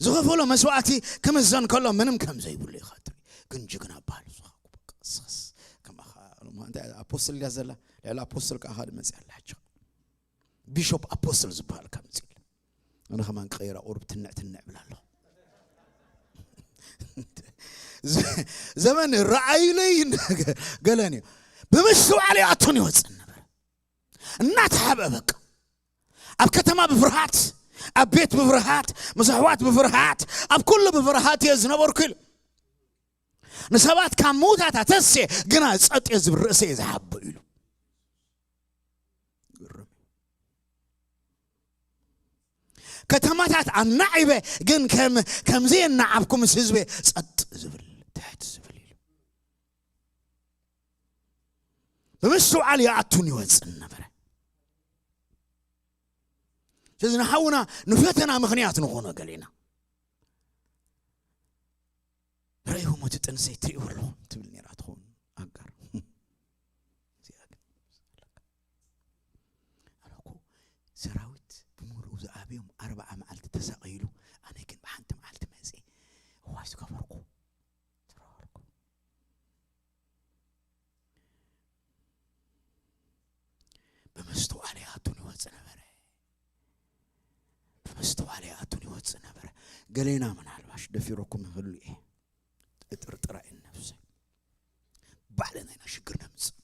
ዝኸፈሎ መስዋእቲ ክምዘን ከሎ ምንም ከም ዘይብሉ ኢኻ ትርኢ። ግን ጅግና በሃል ዝኸ-፣ በቃ ስኽስ ከማኻ። እንታይ ኣፖስትል ድያ ዘላ? ልዕሊ ኣፖስትል ከኣ ሓደ መፅእ ኣላ ሕጂ። ቢሾፕ ኣፖስትል ዝበሃል ካብ መፅእ ኣላ። ኣነ ከማን ክቐይራ ቁሩብ ትንዕ ትንዕ ብላ ኣለኹ። ዘ-፣ ዘመን ረኣዩለይ ገለን እዩ። ብምስትውዓል ይኣቱን ይወፅን ነበረ። እናተሓበ በቃ። ኣብ ከተማ ብፍርሃት፣ ኣብ ቤት ብፍርሃት፣ ምስ ኣሕዋት ብፍርሃት፣ ኣብ ኩሉ ብፍርሃት እየ ዝነበርኩ ኢሉ። ንሰባት ካብ ምዉታት ኣተስየ፣ ግና ጸጥ እየ ዝብል፣ ርእሰ እየ ዝሓብእ ኢሉ። ግርም። ከተማታት ኣናዒበ፣ ግን ከም-፣ ከምዘየናዓብኩ ምስ ህዝበ ጸጥ ዝብል፣ ትሕት ዝብል ኢሉ። ብምስትውዓል ይኣቱን ይወፅን ነበረ። ስለዚ ንሓውና ንፈተና ምኽንያት ንኾኖ ገሊና። ርእይዎም እቲ ጥንሰይ ትርእይዎ ኣለኹም ትብል ነይራ ትኸውን ኣጋር። እዚኣ ግን ኣነ እኮ ሰራዊት ብምሉኡ ዝኣብዮም ኣርብዓ መዓልቲ ተሳቐይሉ፣ ኣነ ግን ብሓንቲ መዓልቲ መፅየ እዋይ ዝገበርኩ። ዝረኸብኩ። ብምስትውዓል ይኣቱን ይወፅእ ነበረ። ብምስትውዓል ይኣቱን ይወፅእ ነበረ። ገሌና ምናልባሽ ደፊረኩም ይኽእሉ እየ። እጥርጥር ኣይን ነብሰይ። ባዕልና ኢና ሽግር ነምፅእ።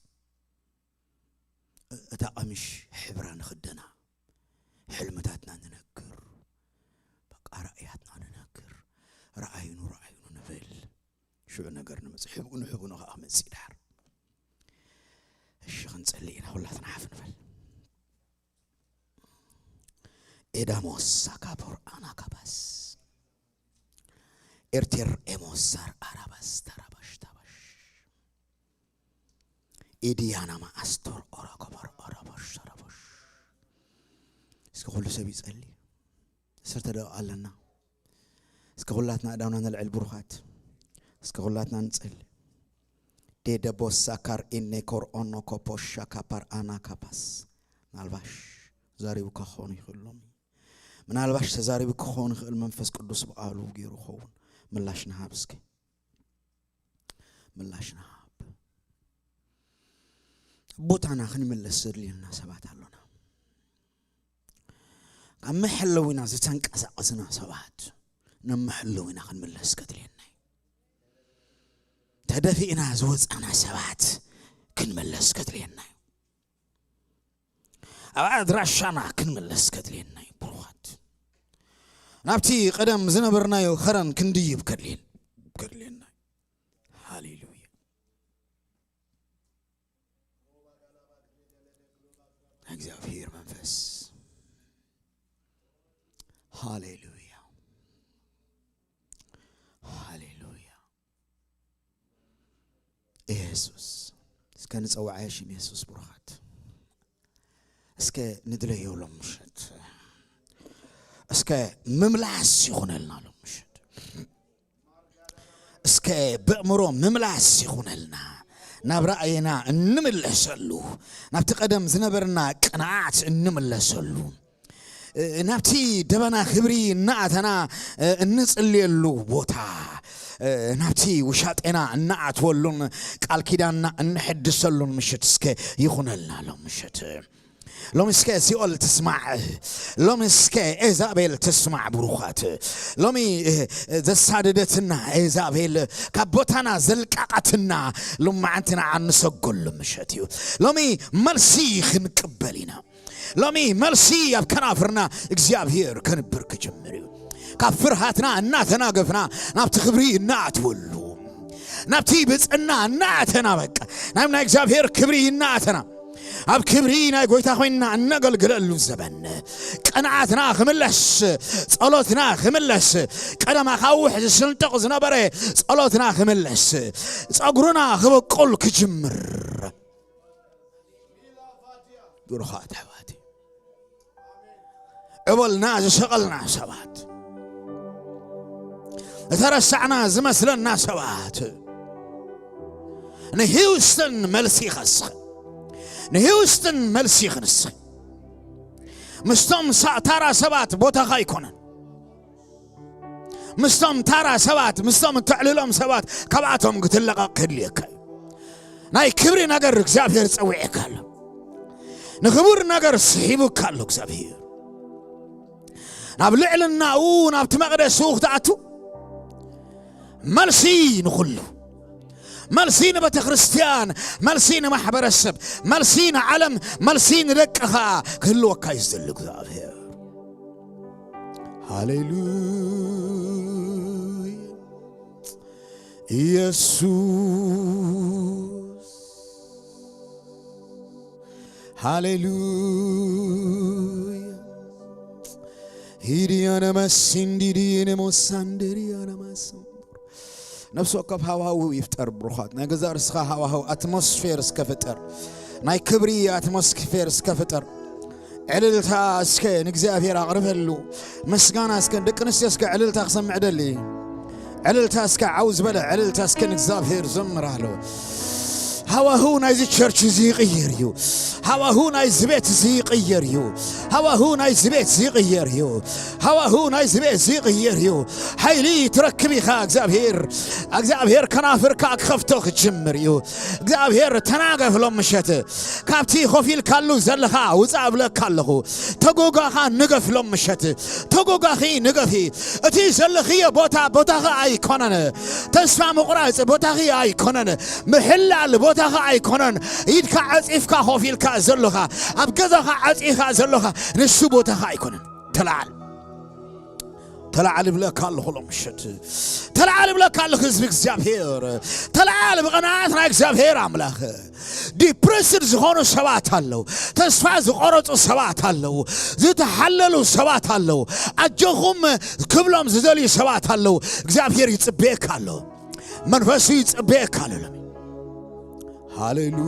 እታ ቀሚሽ ሕብራ ንኽደና፣ ሕልምታትና ንነግር፣ በቃ ራእያትና ንነግር፣ ረኣዩኑ ረኣዩኑ ንብል። ሽዑ ነገር ንምጽእ፣ ሕብኡ ንሕቡኑ ኸዓ ክመጽእ ይድሓር። እሺ፣ ክንጸሊ ኢና፣ ኩላትና ሓፍ ንበል። ኤዳሞስ ሳካፖር ኣናካባስ ኤርቴር ኤሞሳር ኣራባስ ታራባሽ ታባሽ ኢዲያናማ ኣስቶር ኦራኮቦር ኦራቦሽ ኦራቦሽ። እስኪ ኩሉ ሰብ ይጸሊ። ዓሰርተ ደቂቃ ኣለና። እስኪ ኩላትና ኣእዳውና ነልዕል ብሩኻት። እስኪ ኩላትና ንጸሊ። ዴደቦሳ ካር ኢኔ ኮር ኦኖ ኮፖሻ ካፓር ኣና ካፓስ። ምናልባሽ ተዛሪቡ ክኸውን ይኽእል ሎሚ። ምናልባሽ ተዛሪቡ ክኸውን ይኽእል መንፈስ ቅዱስ ብቃሉ ገይሩ ይኸውን። ምላሽ ንሃብ እስኪ። ምላሽ ንሃብ። ቦታና ክንምለስ ዘድልየና ሰባት ኣሎና። ካብ መሐለዊና ዝተንቀሳቐስና ሰባት ናብ መሐለዊና ክንምለስ ከድልየና እዩ። ተደፊእና ዝወፃና ሰባት ክንምለስ ከድልየና እዩ። ኣብ ኣድራሻና ክንምለስ ከድልየና እዩ። ብሩኻት፣ ናብቲ ቀደም ዝነበርናዮ ኸረን ክንድይብ ከድልየን-፣ ከድልየና እዩ። ሃሌሉያ። እግዚኣብሔር መንፈስ። ሃሌሉያ። ሃሌሉያ። ኢየሱስ። እስከ ንጸውዓዮ ሽም ኢየሱስ ብሩኻት። እስከ ንድለዮ ሎም ምሸት። እስከ ምምላስ ይኹነልና ሎም ምሸት። እስከ በእምሮ ምምላስ ይኹነልና። ናብ ራእይና እንምለሰሉ፣ ናብቲ ቀደም ዝነበርና ቅንዓት እንምለሰሉ፣ እ፣ ናብቲ ደበና ክብሪ እናኣተና፣ እ፣ እንጽልየሉ ቦታ፣ እ፣ ናብቲ ውሻጤና እናኣትወሉን ቃል ኪዳንና እንሕድሰሉን ምሽት እስከ ይኹነልና ሎም ምሽት። ሎሚ እስከ ሲኦል ትስማዕ። ሎሚ እስከ ኤዛቤል ትስማዕ ብሩኻት። ሎሚ፣ እ፣ ዘሳደደትና ኤዛቤል ካብ ቦታና ዘልቃቓትና ሎማዓንቲ ንዓ ንሰጎሉ ምሸት እዩ። ሎሚ መልሲ ክንቅበል ኢና። ሎሚ መልሲ ኣብ ከናፍርና እግዚኣብሔር ከንብር ክጅምር እዩ። ካብ ፍርሃትና እናተናገፍና ናብቲ ክብሪ እናኣትወሉ፣ ናብቲ ብፅና እናኣተና፣ በቃ ናብ ናይ እግዚኣብሔር ክብሪ እናኣተና፣ ኣብ ክብሪ ናይ ጎይታ ኮይንና እነገልግለሉ ዘበን፣ ቅንዓትና ክምለስ፣ ጸሎትና ክምለስ፣ ቀደም ኣኻውሕ ዝስንጥቕ ዝነበረ ጸሎትና ክምለስ፣ ጸጉርና ክበቁል ክጅምር። ብሩኻት ኣሕዋተይ፣ ዕበልና ዝሰቐልና ሰባት፣ እተረሳዕና ዝመስለና ሰባት፣ ንሂውስተን መልሲ ይኸስኸ ንሂውስተን መልሲ ይኽንስኸ ምስቶም ሳ- ታራ ሰባት ቦታኻ ኣይኮነን። ምስቶም ታራ ሰባት፣ ምስቶም እተዕልሎም ሰባት፣ ካብኣቶም ክትለቐቕ ክድልየካ እዩ። ናይ ክብሪ ነገር እግዚኣብሔር ጸዊዕካ ኣሎ። ንኽቡር ነገር ስሒቡካ ኣሎ እግዚኣብሔር። ናብ ልዕልናኡ፣ ናብቲ መቕደሱ ክትኣቱ፣ መልሲ ንኹሉ፣ መልሲ ንቤተ ክርስቲያን፣ መልሲ ንማሕበረሰብ፣ መልሲ ንዓለም፣ መልሲ ንደቅኻ ክህልወካ እዩ ዝደሊ እግዚኣብሔር። ሃሌሉያ። ኢየሱስ፣ ሃሌሉያ። ሂድያነ መሲንዲድየነ ሞሳንደርያነ ማሶ። ነፍሲ ወከፍ ሃዋህው ይፍጠር ብሩኻት። ናይ ገዛእ ርስኻ ሃዋህው፣ ኣትሞስፌር እስከ ፍጠር። ናይ ክብሪ ኣትሞስፌር እስከ ፍጠር። ዕልልታ እስከ ንእግዚኣብሔር ኣቕርበሉ። ምስጋና እስከ፣ ደቂ ኣንስትዮ እስከ ዕልልታ ክሰምዕ ደሊ። ዕልልታ እስከ፣ ዓው ዝበለ ዕልልታ እስከ ንእግዚኣብሔር ዘምር ኣሎ። ሃዋሁ ናይዚ ቸርች እዚ ይቕየር እዩ። ሃዋሁ ናይዚ ቤት እዚ ይቕየር እዩ። ሃዋሁ ናይዚ ቤት እዚ ይቕየር እዩ። ሃዋሁ ናይዚ ቤት እዚ ይቕየር እዩ። ሓይሊ ትረክብ ኢኻ እግዚኣብሔር። እግዚኣብሔር ከናፍርካ ክኸፍቶ ክጅምር እዩ። እግዚኣብሔር ተናገፍ ሎም ምሸት። ካብቲ ኮፍ ኢልካሉ ዘለኻ ውፃእ እብለካ ኣለኹ። ተጎጋኻ ንገፍ ሎም ምሸት። ተጎጋኺ ንገፊ። እቲ ዘለኽዮ ቦታ ቦታኺ ኣይኮነን። ተስፋ ምቑራፅ ቦታኺ ኣይኮነን። ምሕላል ቦታኺ ኣይኮነን። ኢድካ ዓፂፍካ ኮፍ ኢልካ ዘለኻ፣ ኣብ ገዛኻ ዓፂኻ ዘለኻ፣ ንሱ ቦታኻ ኣይኮነን። ተላዓል። ተላዓል ይብለካ ኣለኹ ሎም ምሸት። ተላዓል ይብለካ ኣለኹ ህዝቢ እግዚኣብሔር። ተላዓል ብቕንዓት ናይ እግዚኣብሔር ኣምላኽ። ዲፕረስድ ዝኾኑ ሰባት ኣለዉ። ተስፋ ዝቆረጹ ሰባት ኣለዉ። ዝተሓለሉ ሰባት ኣለዉ። ኣጆኹም ክብሎም ዝደልዩ ሰባት ኣለዉ። እግዚኣብሔር ይጽበየካ ኣሎ። መንፈሱ ይጽበየካ ኣሎ። ሃሌሉ-፣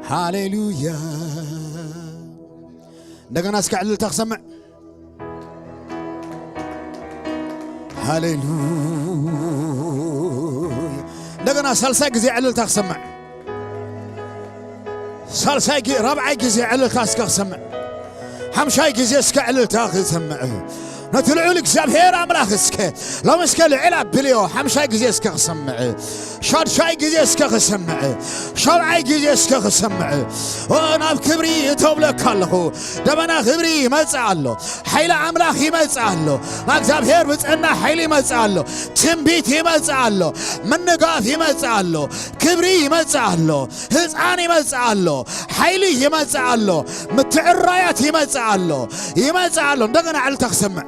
ሃሌሉያ። እንደገና እስከ ዕልልታ ክሰምዕ። ሃሌሉያ። እንደገና ሳልሳይ ግዜ ዕልልታ ክሰምዕ። ሳልሳይ ጊ-፣ ራብዓይ ግዜ ዕልልታ እስከ ክሰምዕ። ሓምሻይ ግዜ እስከ ዕልልታ ክሰምዕ። ነቲ ልዑል እግዚኣብሔር ኣምላኽ እስከ ሎም እስከ ልዕል ኣብልዮ። ሓምሻይ ግዜ እስከ ክሰምዕ። ሻድሻይ ግዜ እስከ ክሰምዕ። ሻብዓይ ግዜ እስከ ክሰምዕ። ኦ፣ ናብ ክብሪ እተብለካ ኣለኹ። ደመና ክብሪ ይመጽእ ኣሎ። ሓይሊ ኣምላኽ ይመጽእ ኣሎ። ናብ እግዚኣብሔር ብጽዕና ሓይሊ ይመጽእ ኣሎ። ትንቢት ይመጽእ ኣሎ። ምንጋፍ ይመጽእ ኣሎ። ክብሪ ይመጽእ ኣሎ። ህፃን ይመጽእ ኣሎ። ሓይሊ ይመጽእ ኣሎ። ምትዕራያት ይመጽእ ኣሎ። ይመጽእ ኣሎ። እንደገና ዕልታ ክሰምዕ።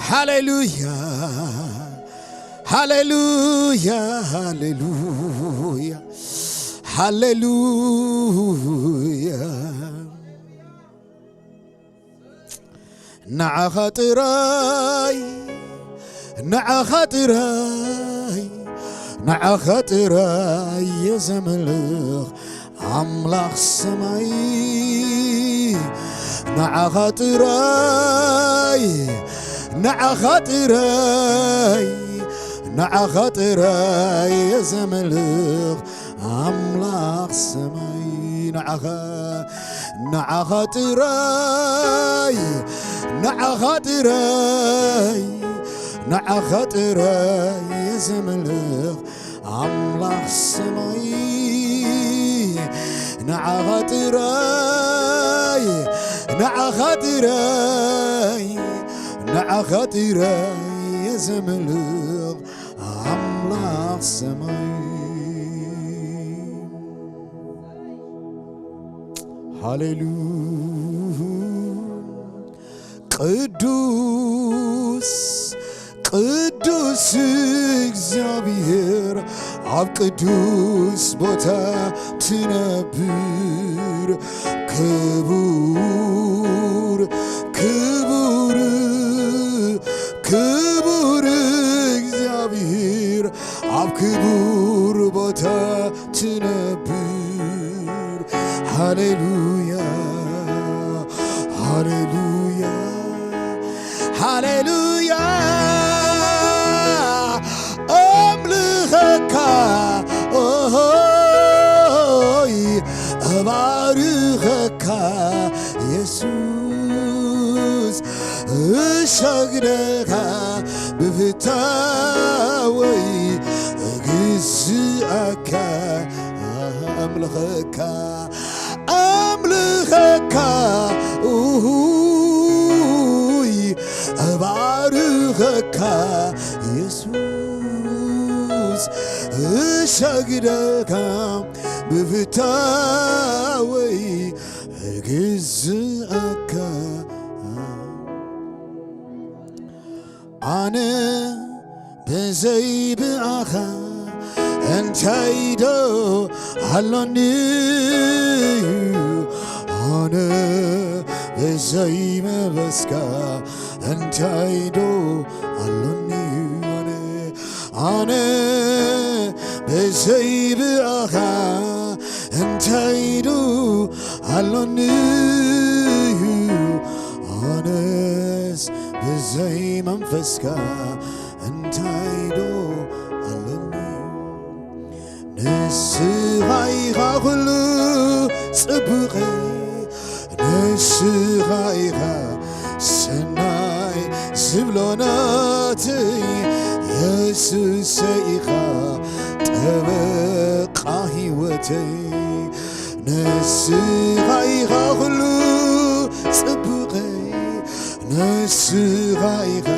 ሃሌሉያ፣ ሃሌሉያ፣ ሃሌሉያ፣ ሃሌሉያ። ንዓኻ ጥራይ፣ ንዓኻ ጥራይ፣ ንዓኻ ጥራይ እየ ዘምልኽ ኣምላኽ ሰማይ። ንዓኻ ጥራይ፣ ንዓኻ ጥራይ፣ ንዓኻ ጥራይ እየ ዘምልኽ ኣምላኽ ሰማይ። ንዓኻ፣ ንዓኻ ጥራይ፣ ንዓኻ ጥራይ፣ ንዓኻ ጥራይ እየ ዘምልኽ ኣምላኽ ሰማይ። ንዓኻ ጥራይ፣ ንዓኻ ጥራይ፣ ንዓኻ ጥራይ እየ ዘምልኽ ኣምላኽ ሰማይ። ሃሌሉያ። ቅዱስ፣ ቅዱስ እግዚኣብሔር ኣብ ቅዱስ ቦታ ትነብር። ክቡር፣ ክቡር፣ ክቡር እግዚኣብሔር ኣብ ክቡር ቦታ ትነብር። ሃሌሉያ፣ ሃሌሉያ። ሃሌሉያ ኣምልኸካ ኦሆይ እባርኸካ የሱስ እሰግደካ ብፍታወይ እግዝኣካ ኣምልኸካ ኣምልኸካ ኡይ እባርኸካ የሱስ እሰግደካ ብፍታወይ እግዝኣካ ኣነ ብዘይ ብኣኻ እንታይ ዶ ኣሎኒ ኣነ ብዘይ መበስካ እንታይ ዶ ኣሎኒ ኣነ ኣነ ብዘይ ብኣኻ እንታይ ዶ ኣሎኒ ኣነስ ብዘይ መንፈስካ እንታይ ዶ ኣሎኒ ንስኻ ኢኻ ኩሉ ጽቡቐ ንስኻ ኢኻ ሰናይ ዝብሎ ናተይ የሱሰ ኢኻ ጠበቃ ህይወተይ ንስኻ ኢኻ ኩሉ ጽቡቐይ ንስኻ ኢኻ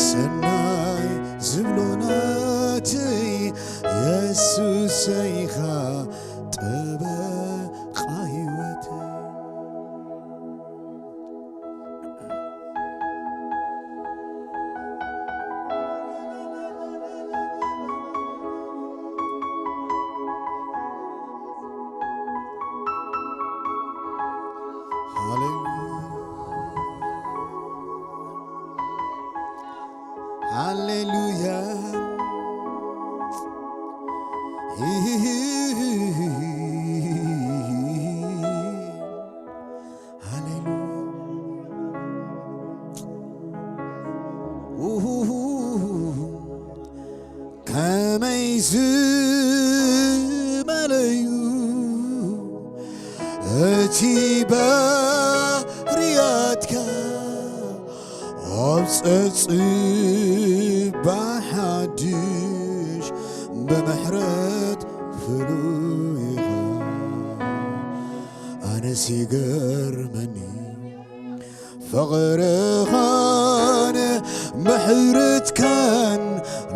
ሰናይ ዝብሎ ናተይ የሱሰ ኢኻ ጠበቃ ህይወተይ ሃሌሉያ ሃሌሉያ ከመይ ዝበለዩ እቲ ባህርያትካ ኣብ ጸጽባ ሓድሽ ብምሕረት ፍሉይኻ ኣነስ ይገርመኒ ፍቕርኻን ምሕረትካን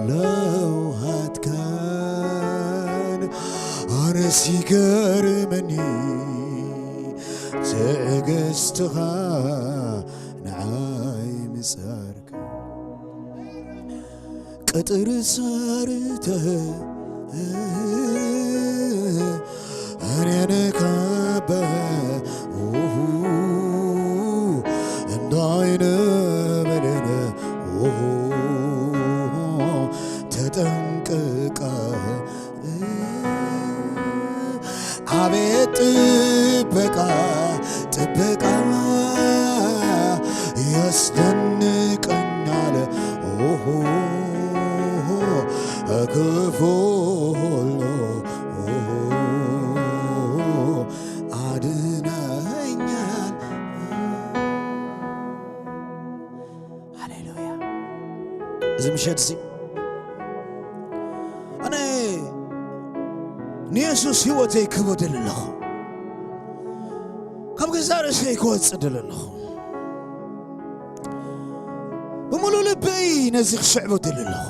ለውሃትካን ኣነስ ይገርመኒ ትዕግስትኻ ንዓይ ምጻርካ ቅጥሪ ሰርተ እኔን ከበ እንዳይነ በለነ ተጠንቅቀ አቤት ጥበቃ ጥበቃ ያስደንቀኛል ኦሆ ክፉ ሁሉ ኦሆ አድነኛል ሃሌሉያ እዚ ምሸት እዚ ኣነ ንየሱስ ህይወተይ ክህቦ ደሊ ኣለኹ ካብ ገዛ ርእሰይ ክወፅእ ደሊ ኣለኹ ብምሉእ ልበይ ነዚ ክስዕቦ ደሊ ኣለኹ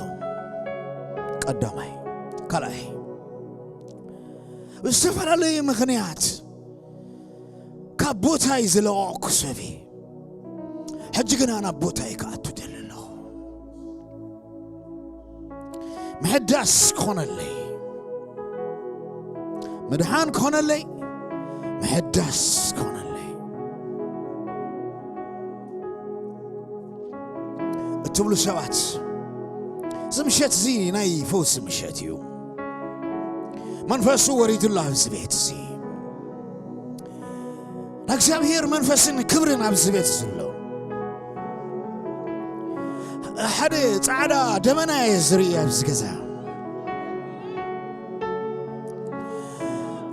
ቀዳማይ ካልኣይ ብዝተፈላለየ ምኽንያት ካብ ቦታይ ዝለቐቕኩ ሰብ ሕጂ ግና ናብ ቦታይ ክኣቱ ደሊ ኣለኹ ምሕዳስ ክኾነለይ ምድሓን ክኾነለይ ምሕዳስ ክኾነለይ እትብሉ ሰባት እዚ ምሸት እዚ ናይ ፈውሲ ምሸት እዩ መንፈሱ ወሪዱላ ኣብዚ ቤት እዚ ንእግዚኣብሔር መንፈስን ክብርን ኣብዚ ቤት ዘሎ ሓደ ጻዕዳ ደመና እየ ዝርኢ ኣብዚ ገዛ።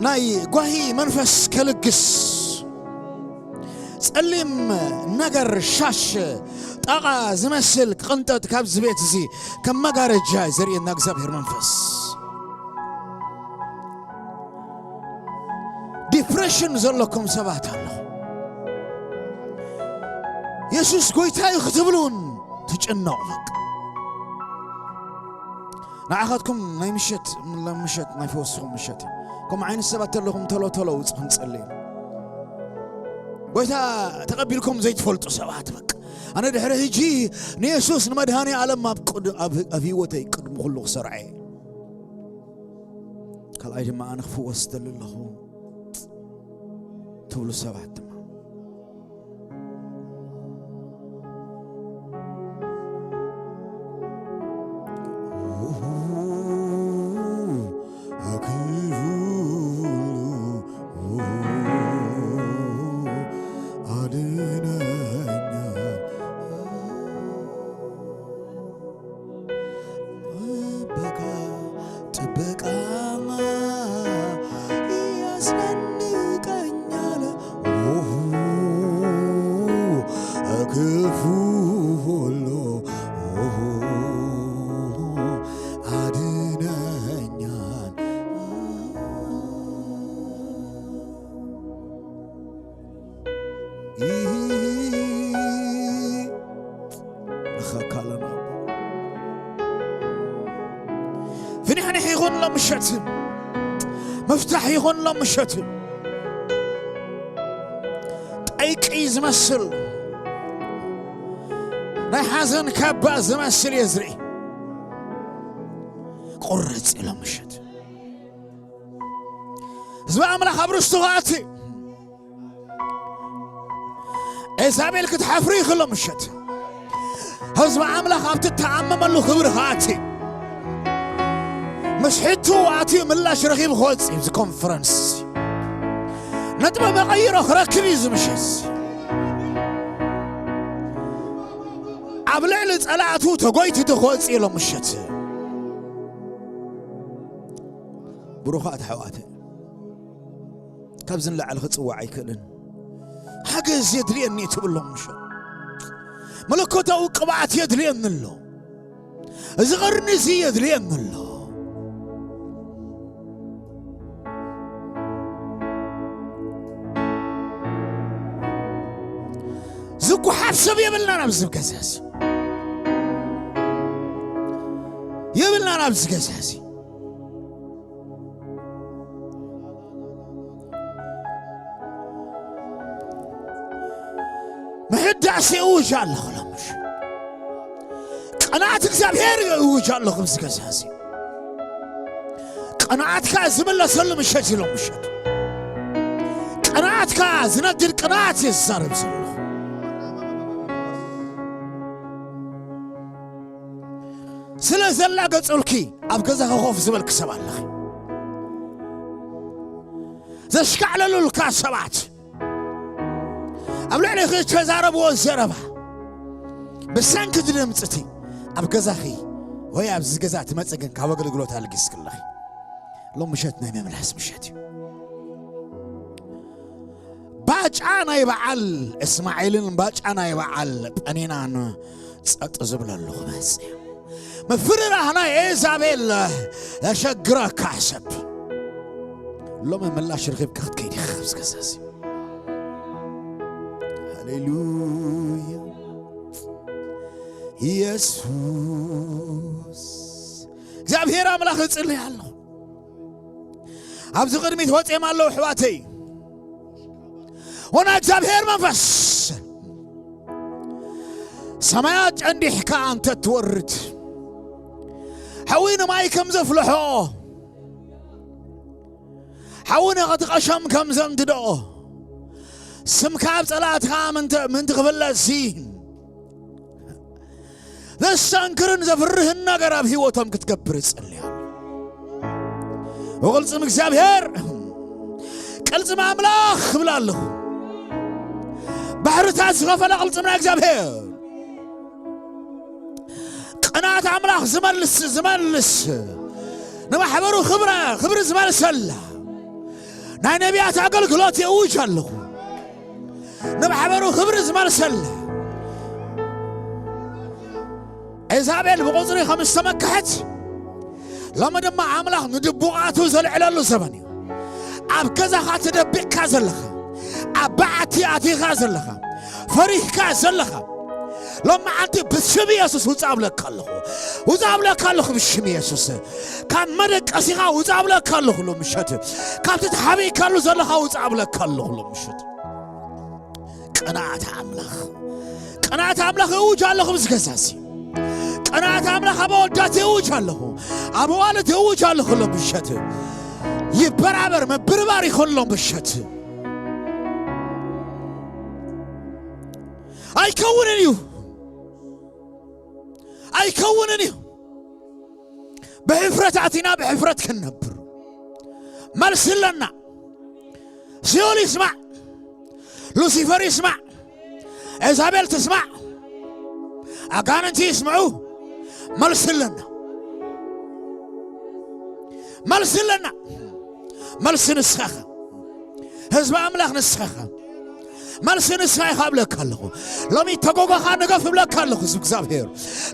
ናይ ጓሂ መንፈስ ከልግስ፣ ጸሊም ነገር፣ ሻሽ፣ ጣቓ ዝመስል ክቕንጠጥ ካብዚ ቤት እዚ ከም መጋረጃ እዩ ዘርእየና እግዚኣብሔር መንፈስ። ዲፕሬሽን ዘለኩም ሰባት ኣለኹ። የሱስ ጎይታ እዩ ክትብሉ እውን ትጭነቑ። በቃ ንዓኻትኩም ናይ ምሸት፣ ምሸት ናይ ፈወስኹም ምሸት እዩ። ከምኡ ዓይነት ሰባት ተለኹም፣ ቶሎ ቶሎ ውጹ ክንጸሊ። ጎይታ ተቐቢልኩም ዘይትፈልጡ ሰባት፣ በቃ ኣነ ድሕሪ ሕጂ ንየሱስ ንመድሃኔ ዓለም ኣብ ቅድ-፣ ኣብ፣ ኣብ ህይወተይ ቅድሚ ኩሉ ክሰርዐ እየ። ካልኣይ ድማ ኣነ ክፍወስ ዝደሊ ኣለኹ ትብሉ ሰባት ድማ ኣድነኛ። ጥበቃ፣ ጥበቃማ ያስደንቀኛል። ኦሆ፣ ክፉ ሁሉ፣ ኦሆ፣ አድነኛል። ይህ ንኸካለና ፍንሕንሕ ይኹን ሎም ምሸት፣ ምፍታሕ ይኹን ሎም ምሸት። ጠይቂ ዝመስል፣ ናይ ሓዘን ካባ ዝመስል እየ ዝርኢ። ቁርጽ ኢሎም ምሸት ህዝቢ ኣምላኽ ኣብ ርስቱ ክኣቲ። ኤዛቤል ክትሓፍሪ ይኽእሎ ምሸት ህዝቢ ኣምላኽ ኣብቲ እተኣመመሉ ክብሪ ክኣቲ። ምስ ሕቱ ኣትዩ ምላሽ ረኺቡ ክወጽእ እዩ። እዚ ኮንፈረንስ ነጥቢ መቐይሮ ክረክብ እዩ። እዚ ምሸት ኣብ ልዕሊ ጸላእቱ ተጎይቱ ክወጽእ እዩ። ሎም ምሸት ብሩኻት ኣሕዋት፣ ካብዚ ንላዕሊ ክጽዋዕ ኣይክእልን። ሓገዝ የድልየኒ ትብሎም ምሸት፣ መለኮታዊ ቅብኣት የድልየኒ ኣሎ። እዚ ቐርኒ እዚ የድልየኒ ኣሎ። ዝጉሓፍ ሰብ የብልናን ኣብዚ ገዛ እዚ፣ የብልናን ኣብዚ ገዛ እዚ። ምሕዳስ ይእውጅ ኣለኹ ሎምሽ። ቅንዓት እግዚኣብሔር ይእውጅ ኣለኹ ኣብዚ ገዛ እዚ። ቅንዓትካ ዝምለሰሉ ምሸት እዩ ሎም ምሸት። ቅንዓትካ ዝነድድ ቅንዓት እየ ዝዛረብ ዘለኹ። ስለ ዘላገጹልኪ ኣብ ገዛኺ ኮፍ ዝበልኪ ሰብ ኣለኺ። ዘሽካዕለሉልካ ሰባት፣ ኣብ ልዕሊኺ እተዛረብዎ ዘረባ፣ ብሰንኪ እቲ ድምፂ እቲ ኣብ ገዛኺ ወይ ኣብዚ ገዛ ትመፅእ ግን ካብ ኣገልግሎት ኣልጊስኪ ኣለኺ። ሎም ምሸት ናይ ምምላስ ምሸት እዩ። ባጫ ናይ በዓል እስማዒልን ባጫ ናይ በዓል ጳኒናን ጸጥ ዝብለሉ ክመጽእ እዩ። ምፍርራህ ናይ ኤዛቤል ዘሸግረካ ሰብ፣ ሎሚ ምላሽ ረኺብካ ክትከይድ ኢኻ ካብዚ ገዛ እዚ። ሃሌሉያ። የሱስ እግዚኣብሔር ኣምላኽ እጽልይ ኣለኹ። ኣብዚ ቅድሚት ወጺኦም ኣለዉ ኣሕዋተይ። ወና እግዚኣብሔር መንፈስ ሰማያት ጨንዲሕካ ኣንተ ትወርድ፣ ሓዊ ንማይ ከም ዘፍልሖ፣ ሓዊ ንኸትቐሸም ከም ዘንድዶ፣ ስምካ ኣብ ጸላእትኻ ምንተ-፣ ምእንቲ ክፍለጥሲ፣ ዘሰንክርን ዘፍርህን ነገር ኣብ ህይወቶም ክትገብር እጽልያ። ብቕልጽም እግዚኣብሔር፣ ቅልጽም ኣምላኽ ክብል ኣለኹ። ባሕርታት ዝኸፈለ ቅልጽምና እግዚኣብሔር፣ ኣምላኽ ዝመልስ ዝመልስ ንማሕበሩ ክብረ ክብሪ ዝመልሰላ ናይ ነቢያት ኣገልግሎት የውጅ ኣለኹ። ንማሕበሩ ክብሪ ዝመልሰላ ኤዛቤል ብቁጽሪ ከም ዝተመክሐት ሎሚ ድማ ኣምላኽ ንድቡቓቱ ዘልዕለሉ ዘበን እዩ። ኣብ ገዛኻ ተደቢቕካ ዘለኻ፣ ኣብ በዓቲ ኣቲኻ ዘለኻ፣ ፈሪህካ ዘለኻ ሎም መዓልቲ ብስም የሱስ ውፃእ ብለካ ኣለኹ። ውፃእ ብለካ ኣለኹ ብሽም የሱስ። ካብ መደቀሲኻ ውፃእ ብለካ ኣለኹ ሎም ምሸት። ካብቲ ተሓቢእካሉ ዘለኻ ውፃእ ብለካ ኣለኹ ሎም ምሸት። ቅንኣት ኣምላኽ ቅንኣት ኣምላኽ እውጅ ኣለኹ ብዝገዛሲ። ቅንኣት ኣምላኽ ኣብ ኣወዳት እውጅ ኣለኹ፣ ኣብ ኣዋልድ እውጅ ኣለኹ ሎም ምሸት። ይበራበር ምብርባር ይኹን ሎም ምሸት። ኣይከውንን እዩ፣ ኣይከውንን እዩ። ብሕፍረት ኣቲና ብሕፍረት ክንነብር መልሲ ኣለና። ሲኦል ይስማዕ፣ ሉሲፈር ይስማዕ፣ ኤዛቤል ትስማዕ፣ ኣጋንንቲ ይስምዑ። መልሲ ኣለና፣ መልሲ ኣለና። መልሲ ንስኻ ኢኻ። ህዝቢ ኣምላኽ ንስኻ ኢኻ። መልሲ ንስኻ ኢኻ እብለካ ኣለኹ። ሎሚ ተጎጎኻ ንገፍ እብለካ ኣለኹ። ህዝቢ እግዚኣብሔር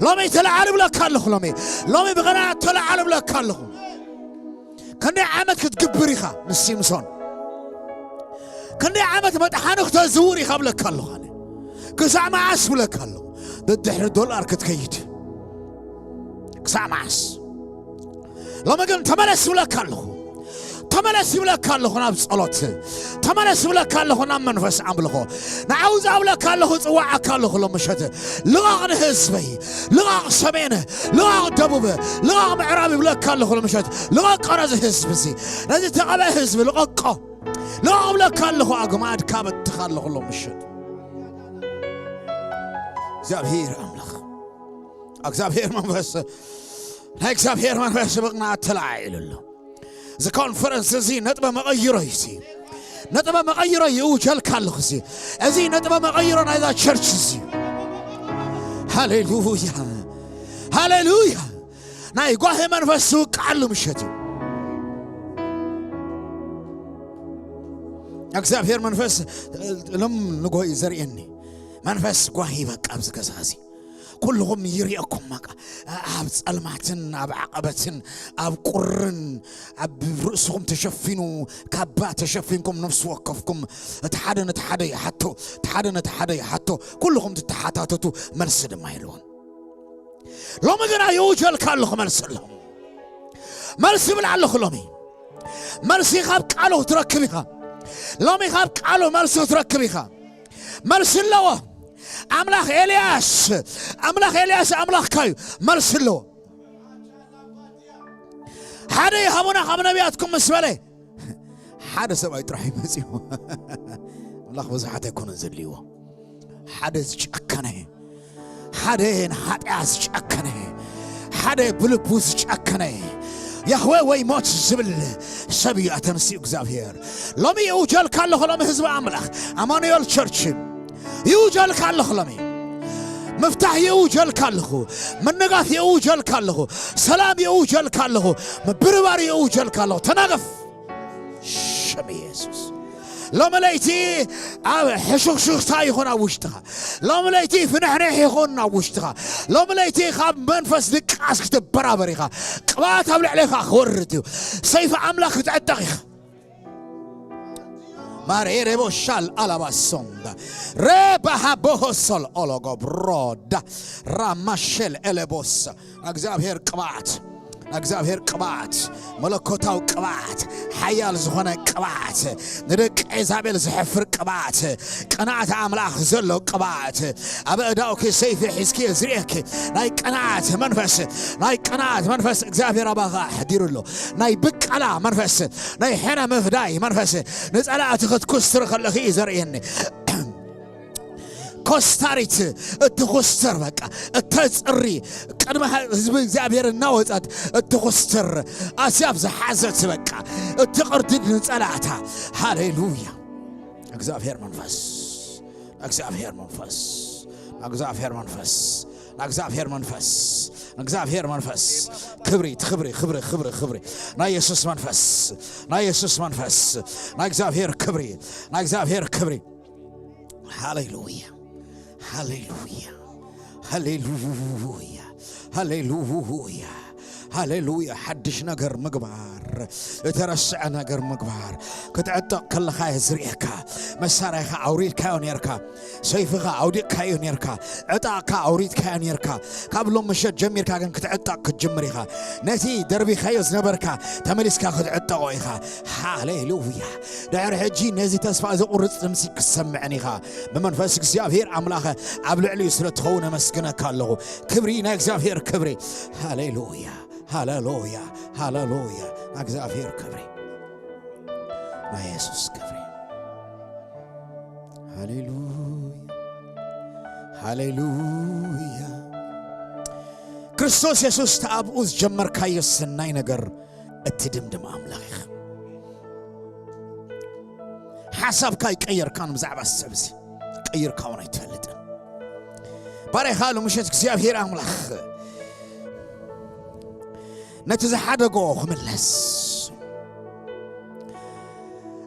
ሎሚ ተለዓል እብለካ ኣለኹ። ሎሚ ሎሚ ብቕንኣት ተለዓል እብለካ ኣለኹ። ክንደይ ዓመት ክትግብር ኢኻ ንሲምሶን? ክንደይ ዓመት መጥሓኑ ክተዝውር ኢኻ እብለካ ኣለኹ። ኣነ ክሳዕ መዓስ እብለካ ኣለኹ? ደድሕሪ ዶላር ክትከይድ ክሳዕ መዓስ? ሎሚ ግን ተመለስ እብለካ ኣለኹ። ተመለስ ይብለካ ኣለኹ ናብ ጸሎት። ተመለስ ይብለካ ኣለኹ ናብ መንፈስ ኣምልኾ። ንዓውዛ እብለካ ኣለኹ፣ ጽዋዓካ ኣለኹ ሎም ምሸት። ልቐቕ ንህዝበይ፣ ልቐቕ ሰሜን፣ ልቐቕ ደቡብ፣ ልቐቕ ምዕራብ ይብለካ ኣለኹ ሎም ምሸት። ልቐቕ ነዚ ህዝቢ እዚ፣ ነዚ ተቐበ ህዝቢ ልቐቆ። ልቐቕ እብለካ ኣለኹ፣ ኣግማድካ በትኻ ኣለኹ ሎም ምሸት። እግዚኣብሔር ኣምላኽ፣ እግዚኣብሔር መንፈስ፣ ናይ እግዚኣብሔር መንፈስ ብቕንኣት ተለዓዒሉ ኣሎ። እዚ ኮንፈረንስ እዚ ነጥበ መቐይሮ እዩ። እዚ ነጥበ መቐይሮ ይእውጀልካ ኣለኹ። እዚ እዚ ነጥበ መቐይሮ ናይዛ ቸርች እዚ። ሃሌሉያ፣ ሃሌሉያ። ናይ ጓሂ መንፈስ ዝውቃዓሉ ምሸት እዩ። እግዚኣብሔር መንፈስ ሎም ንጎ እዩ ዘርእየኒ። መንፈስ ጓሂ በቃ ኣብዚ ገዛ እዚ ኩልኹም ይርእየኩም። በቃ ኣብ ጸልማትን ኣብ ዓቐበትን ኣብ ቁርን ኣብ ርእስኹም ተሸፊኑ፣ ካባ ተሸፊንኩም፣ ነፍሲ ወከፍኩም እቲ ሓደ ነቲ ሓደ ይሓቶ፣ እቲ ሓደ ነቲ ሓደ ይሓቶ፣ ኩልኹም ትተሓታተቱ፣ መልሲ ድማ የልቦን። ሎሚ ግና ይውጀልካ ኣለኹ፣ መልሲ ኣለኹ። መልሲ ይብል ኣለኹ ሎሚ። መልሲ ካብ ቃሉ ክትረክብ ኢኻ። ሎሚ ካብ ቃሉ መልሲ ክትረክብ ኢኻ። መልሲ ኣለዎ። ኣምላኽ ኤልያስ፣ ኣምላኽ ኤልያስ ኣምላኽካ እዩ። መልሲ ኣለዎ። ሓደ ይሃቡና ካብ ነቢያትኩም ምስ በለ፣ ሓደ ሰብኣይ ጥራሕ እዩ መጺኡ። ኣምላኽ ብዙሓት ኣይኮነን ዘድልይዎ። ሓደ ዝጨከነ፣ ሓደ ንሓጢኣት ዝጨከነ፣ ሓደ ብልቡ ዝጨከነ፣ ያህዌ ወይ ሞት ዝብል ሰብ እዩ ኣተንስኡ እግዚኣብሔር። ሎሚ ይእውጀልካ ኣለኹ፣ ሎሚ ህዝቢ ኣምላኽ ኣማኑኤል ቸርች ይእውጀልካ ኣለኹ። ሎሚ ምፍታሕ ይእውጀልካ ኣለኹ፣ ምንጋፍ ይእውጀልካ ኣለኹ፣ ሰላም ይእውጀልካ ኣለኹ፣ ምብርባር ይእውጀልካ ኣለኹ። ተናገፍ። ሽም ኢየሱስ። ሎሚ ለይቲ ኣብ ሕሹኽሹኽታ ይኹን ኣብ ውሽጥኻ። ሎሚ ለይቲ ፍንሕንሕ ይኹን ኣብ ውሽጥኻ። ሎሚ ለይቲ ካብ መንፈስ ድቃስ ክትበራበር ኢኻ። ቅብኣት ኣብ ልዕሌኻ ክወርድ እዩ። ሰይፊ ኣምላኽ ክትዕጠቕ ኢኻ። ማሬ ሬቦ ሻል ኣላባሶንዳ ሬባሃቦሆሶል ኦሎጎ ብሮዳ ራማሸል ኤሌቦስ እግዚኣብሔር ቅብኣት፣ እግዚኣብሔር ቅብኣት፣ መለኮታዊ ቅብኣት፣ ሓያል ዝኾነ ቅብኣት፣ ንደቂ ኤዛቤል ዝሕፍር ቅብኣት፣ ቅንኣት ኣምላኽ ዘሎ ቅብኣት፣ ኣብ ኣእዳውኪ ሰይፊ ሒዝኪ ዝርእየኪ ናይ ቅንኣት መንፈስ፣ ናይ ቅንኣት መንፈስ እግዚኣብሔር ኣባኻ ኣሕዲሩ ኣሎ። ናይ ብቀላ መንፈስ፣ ናይ ሕነ ምፍዳይ መንፈስ፣ ንጸላእቲ ክትኩስትሪ ከለኺ እዩ ዘርእየኒ። ኮስታሪት እትኹስትር በቃ እተጽሪ ቅድሚ ህዝቢ እግዚኣብሔር እናወጻት እትኹስትር ኣስያፍ ዝሓዘት በቃ እትቕርድድ ንጸላእታ። ሃሌሉያ። እግዚኣብሔር መንፈስ፣ እግዚኣብሔር መንፈስ፣ እግዚኣብሔር መንፈስ፣ ንእግዚኣብሔር መንፈስ፣ ንእግዚኣብሔር መንፈስ ክብሪ፣ ክብሪ፣ ክብሪ፣ ክብሪ፣ ክብሪ ናይ የሱስ መንፈስ፣ ናይ የሱስ መንፈስ፣ ናይ እግዚኣብሔር ክብሪ፣ ናይ እግዚኣብሔር ክብሪ። ሃሌሉያ፣ ሃሌሉያ፣ ሃሌሉያ፣ ሃሌሉያ፣ ሃሌሉያ። ሓድሽ ነገር ምግባር፣ ዝተረስዐ ነገር ምግባር። ክትዕጠቕ ከለኻ እየ ዝርእየካ። መሳርያኻ ኣውሪድካዮ ነርካ፣ ሰይፍኻ ኣውዲቕካዮ ነርካ፣ ዕጣቕካ ኣውሪድካዮ ነርካ። ካብ ሎም ምሸት ጀሚርካ ግን ክትዕጠቕ ክትጅምር ኢኻ። ነቲ ደርቢኻዮ ዝነበርካ ተመሊስካ ክትዕጠቖ ኢኻ። ሃሌሉያ። ድሕሪ ሕጂ ነዚ ተስፋ ዘቑርጽ ድምጺ ክትሰምዕን ኢኻ። ብመንፈስ እግዚኣብሔር ኣምላኸ ኣብ ልዕሊኡ ስለ ትኸውን ኣመስግነካ ኣለኹ። ክብሪ ናይ እግዚኣብሔር ክብሪ። ሃሌሉያ፣ ሃሌሉያ፣ ሃሌሉያ። ናይ እግዚኣብሔር ክብሪ፣ ናይ የሱስ ክብሪ። ሃሌሉያ፣ ሃሌሉያ። ክርስቶስ የሱስ ተኣብኡ ዝጀመርካዮ ሰናይ ነገር እትድምድም ኣምላኽ ኢኻ። ሓሳብካ ይቀየርካን ብዛዕባ ሰብ እዚ ቀይርካ እውን ኣይትፈልጥን። ባሪኻ ሎምሸት እግዚኣብሔር ኣምላኽ ነቲ ዝሓደጎ ክምለስ፣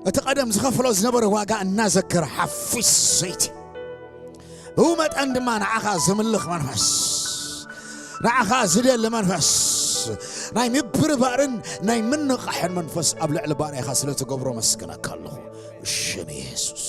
እቲ ቀደም ዝኸፍሎ ዝነበረ ዋጋ እናዘከረ ሓፊስ ዘይቲ፣ ብኡ መጠን ድማ ንዓኻ ዝምልኽ መንፈስ፣ ንዓኻ ዝደሊ መንፈስ፣ ናይ ምብርባርን ናይ ምንቓሕን መንፈስ ኣብ ልዕሊ ባሪኻ ስለ ትገብሮ መስግነካ ኣለኹ። ብሽም የሱስ።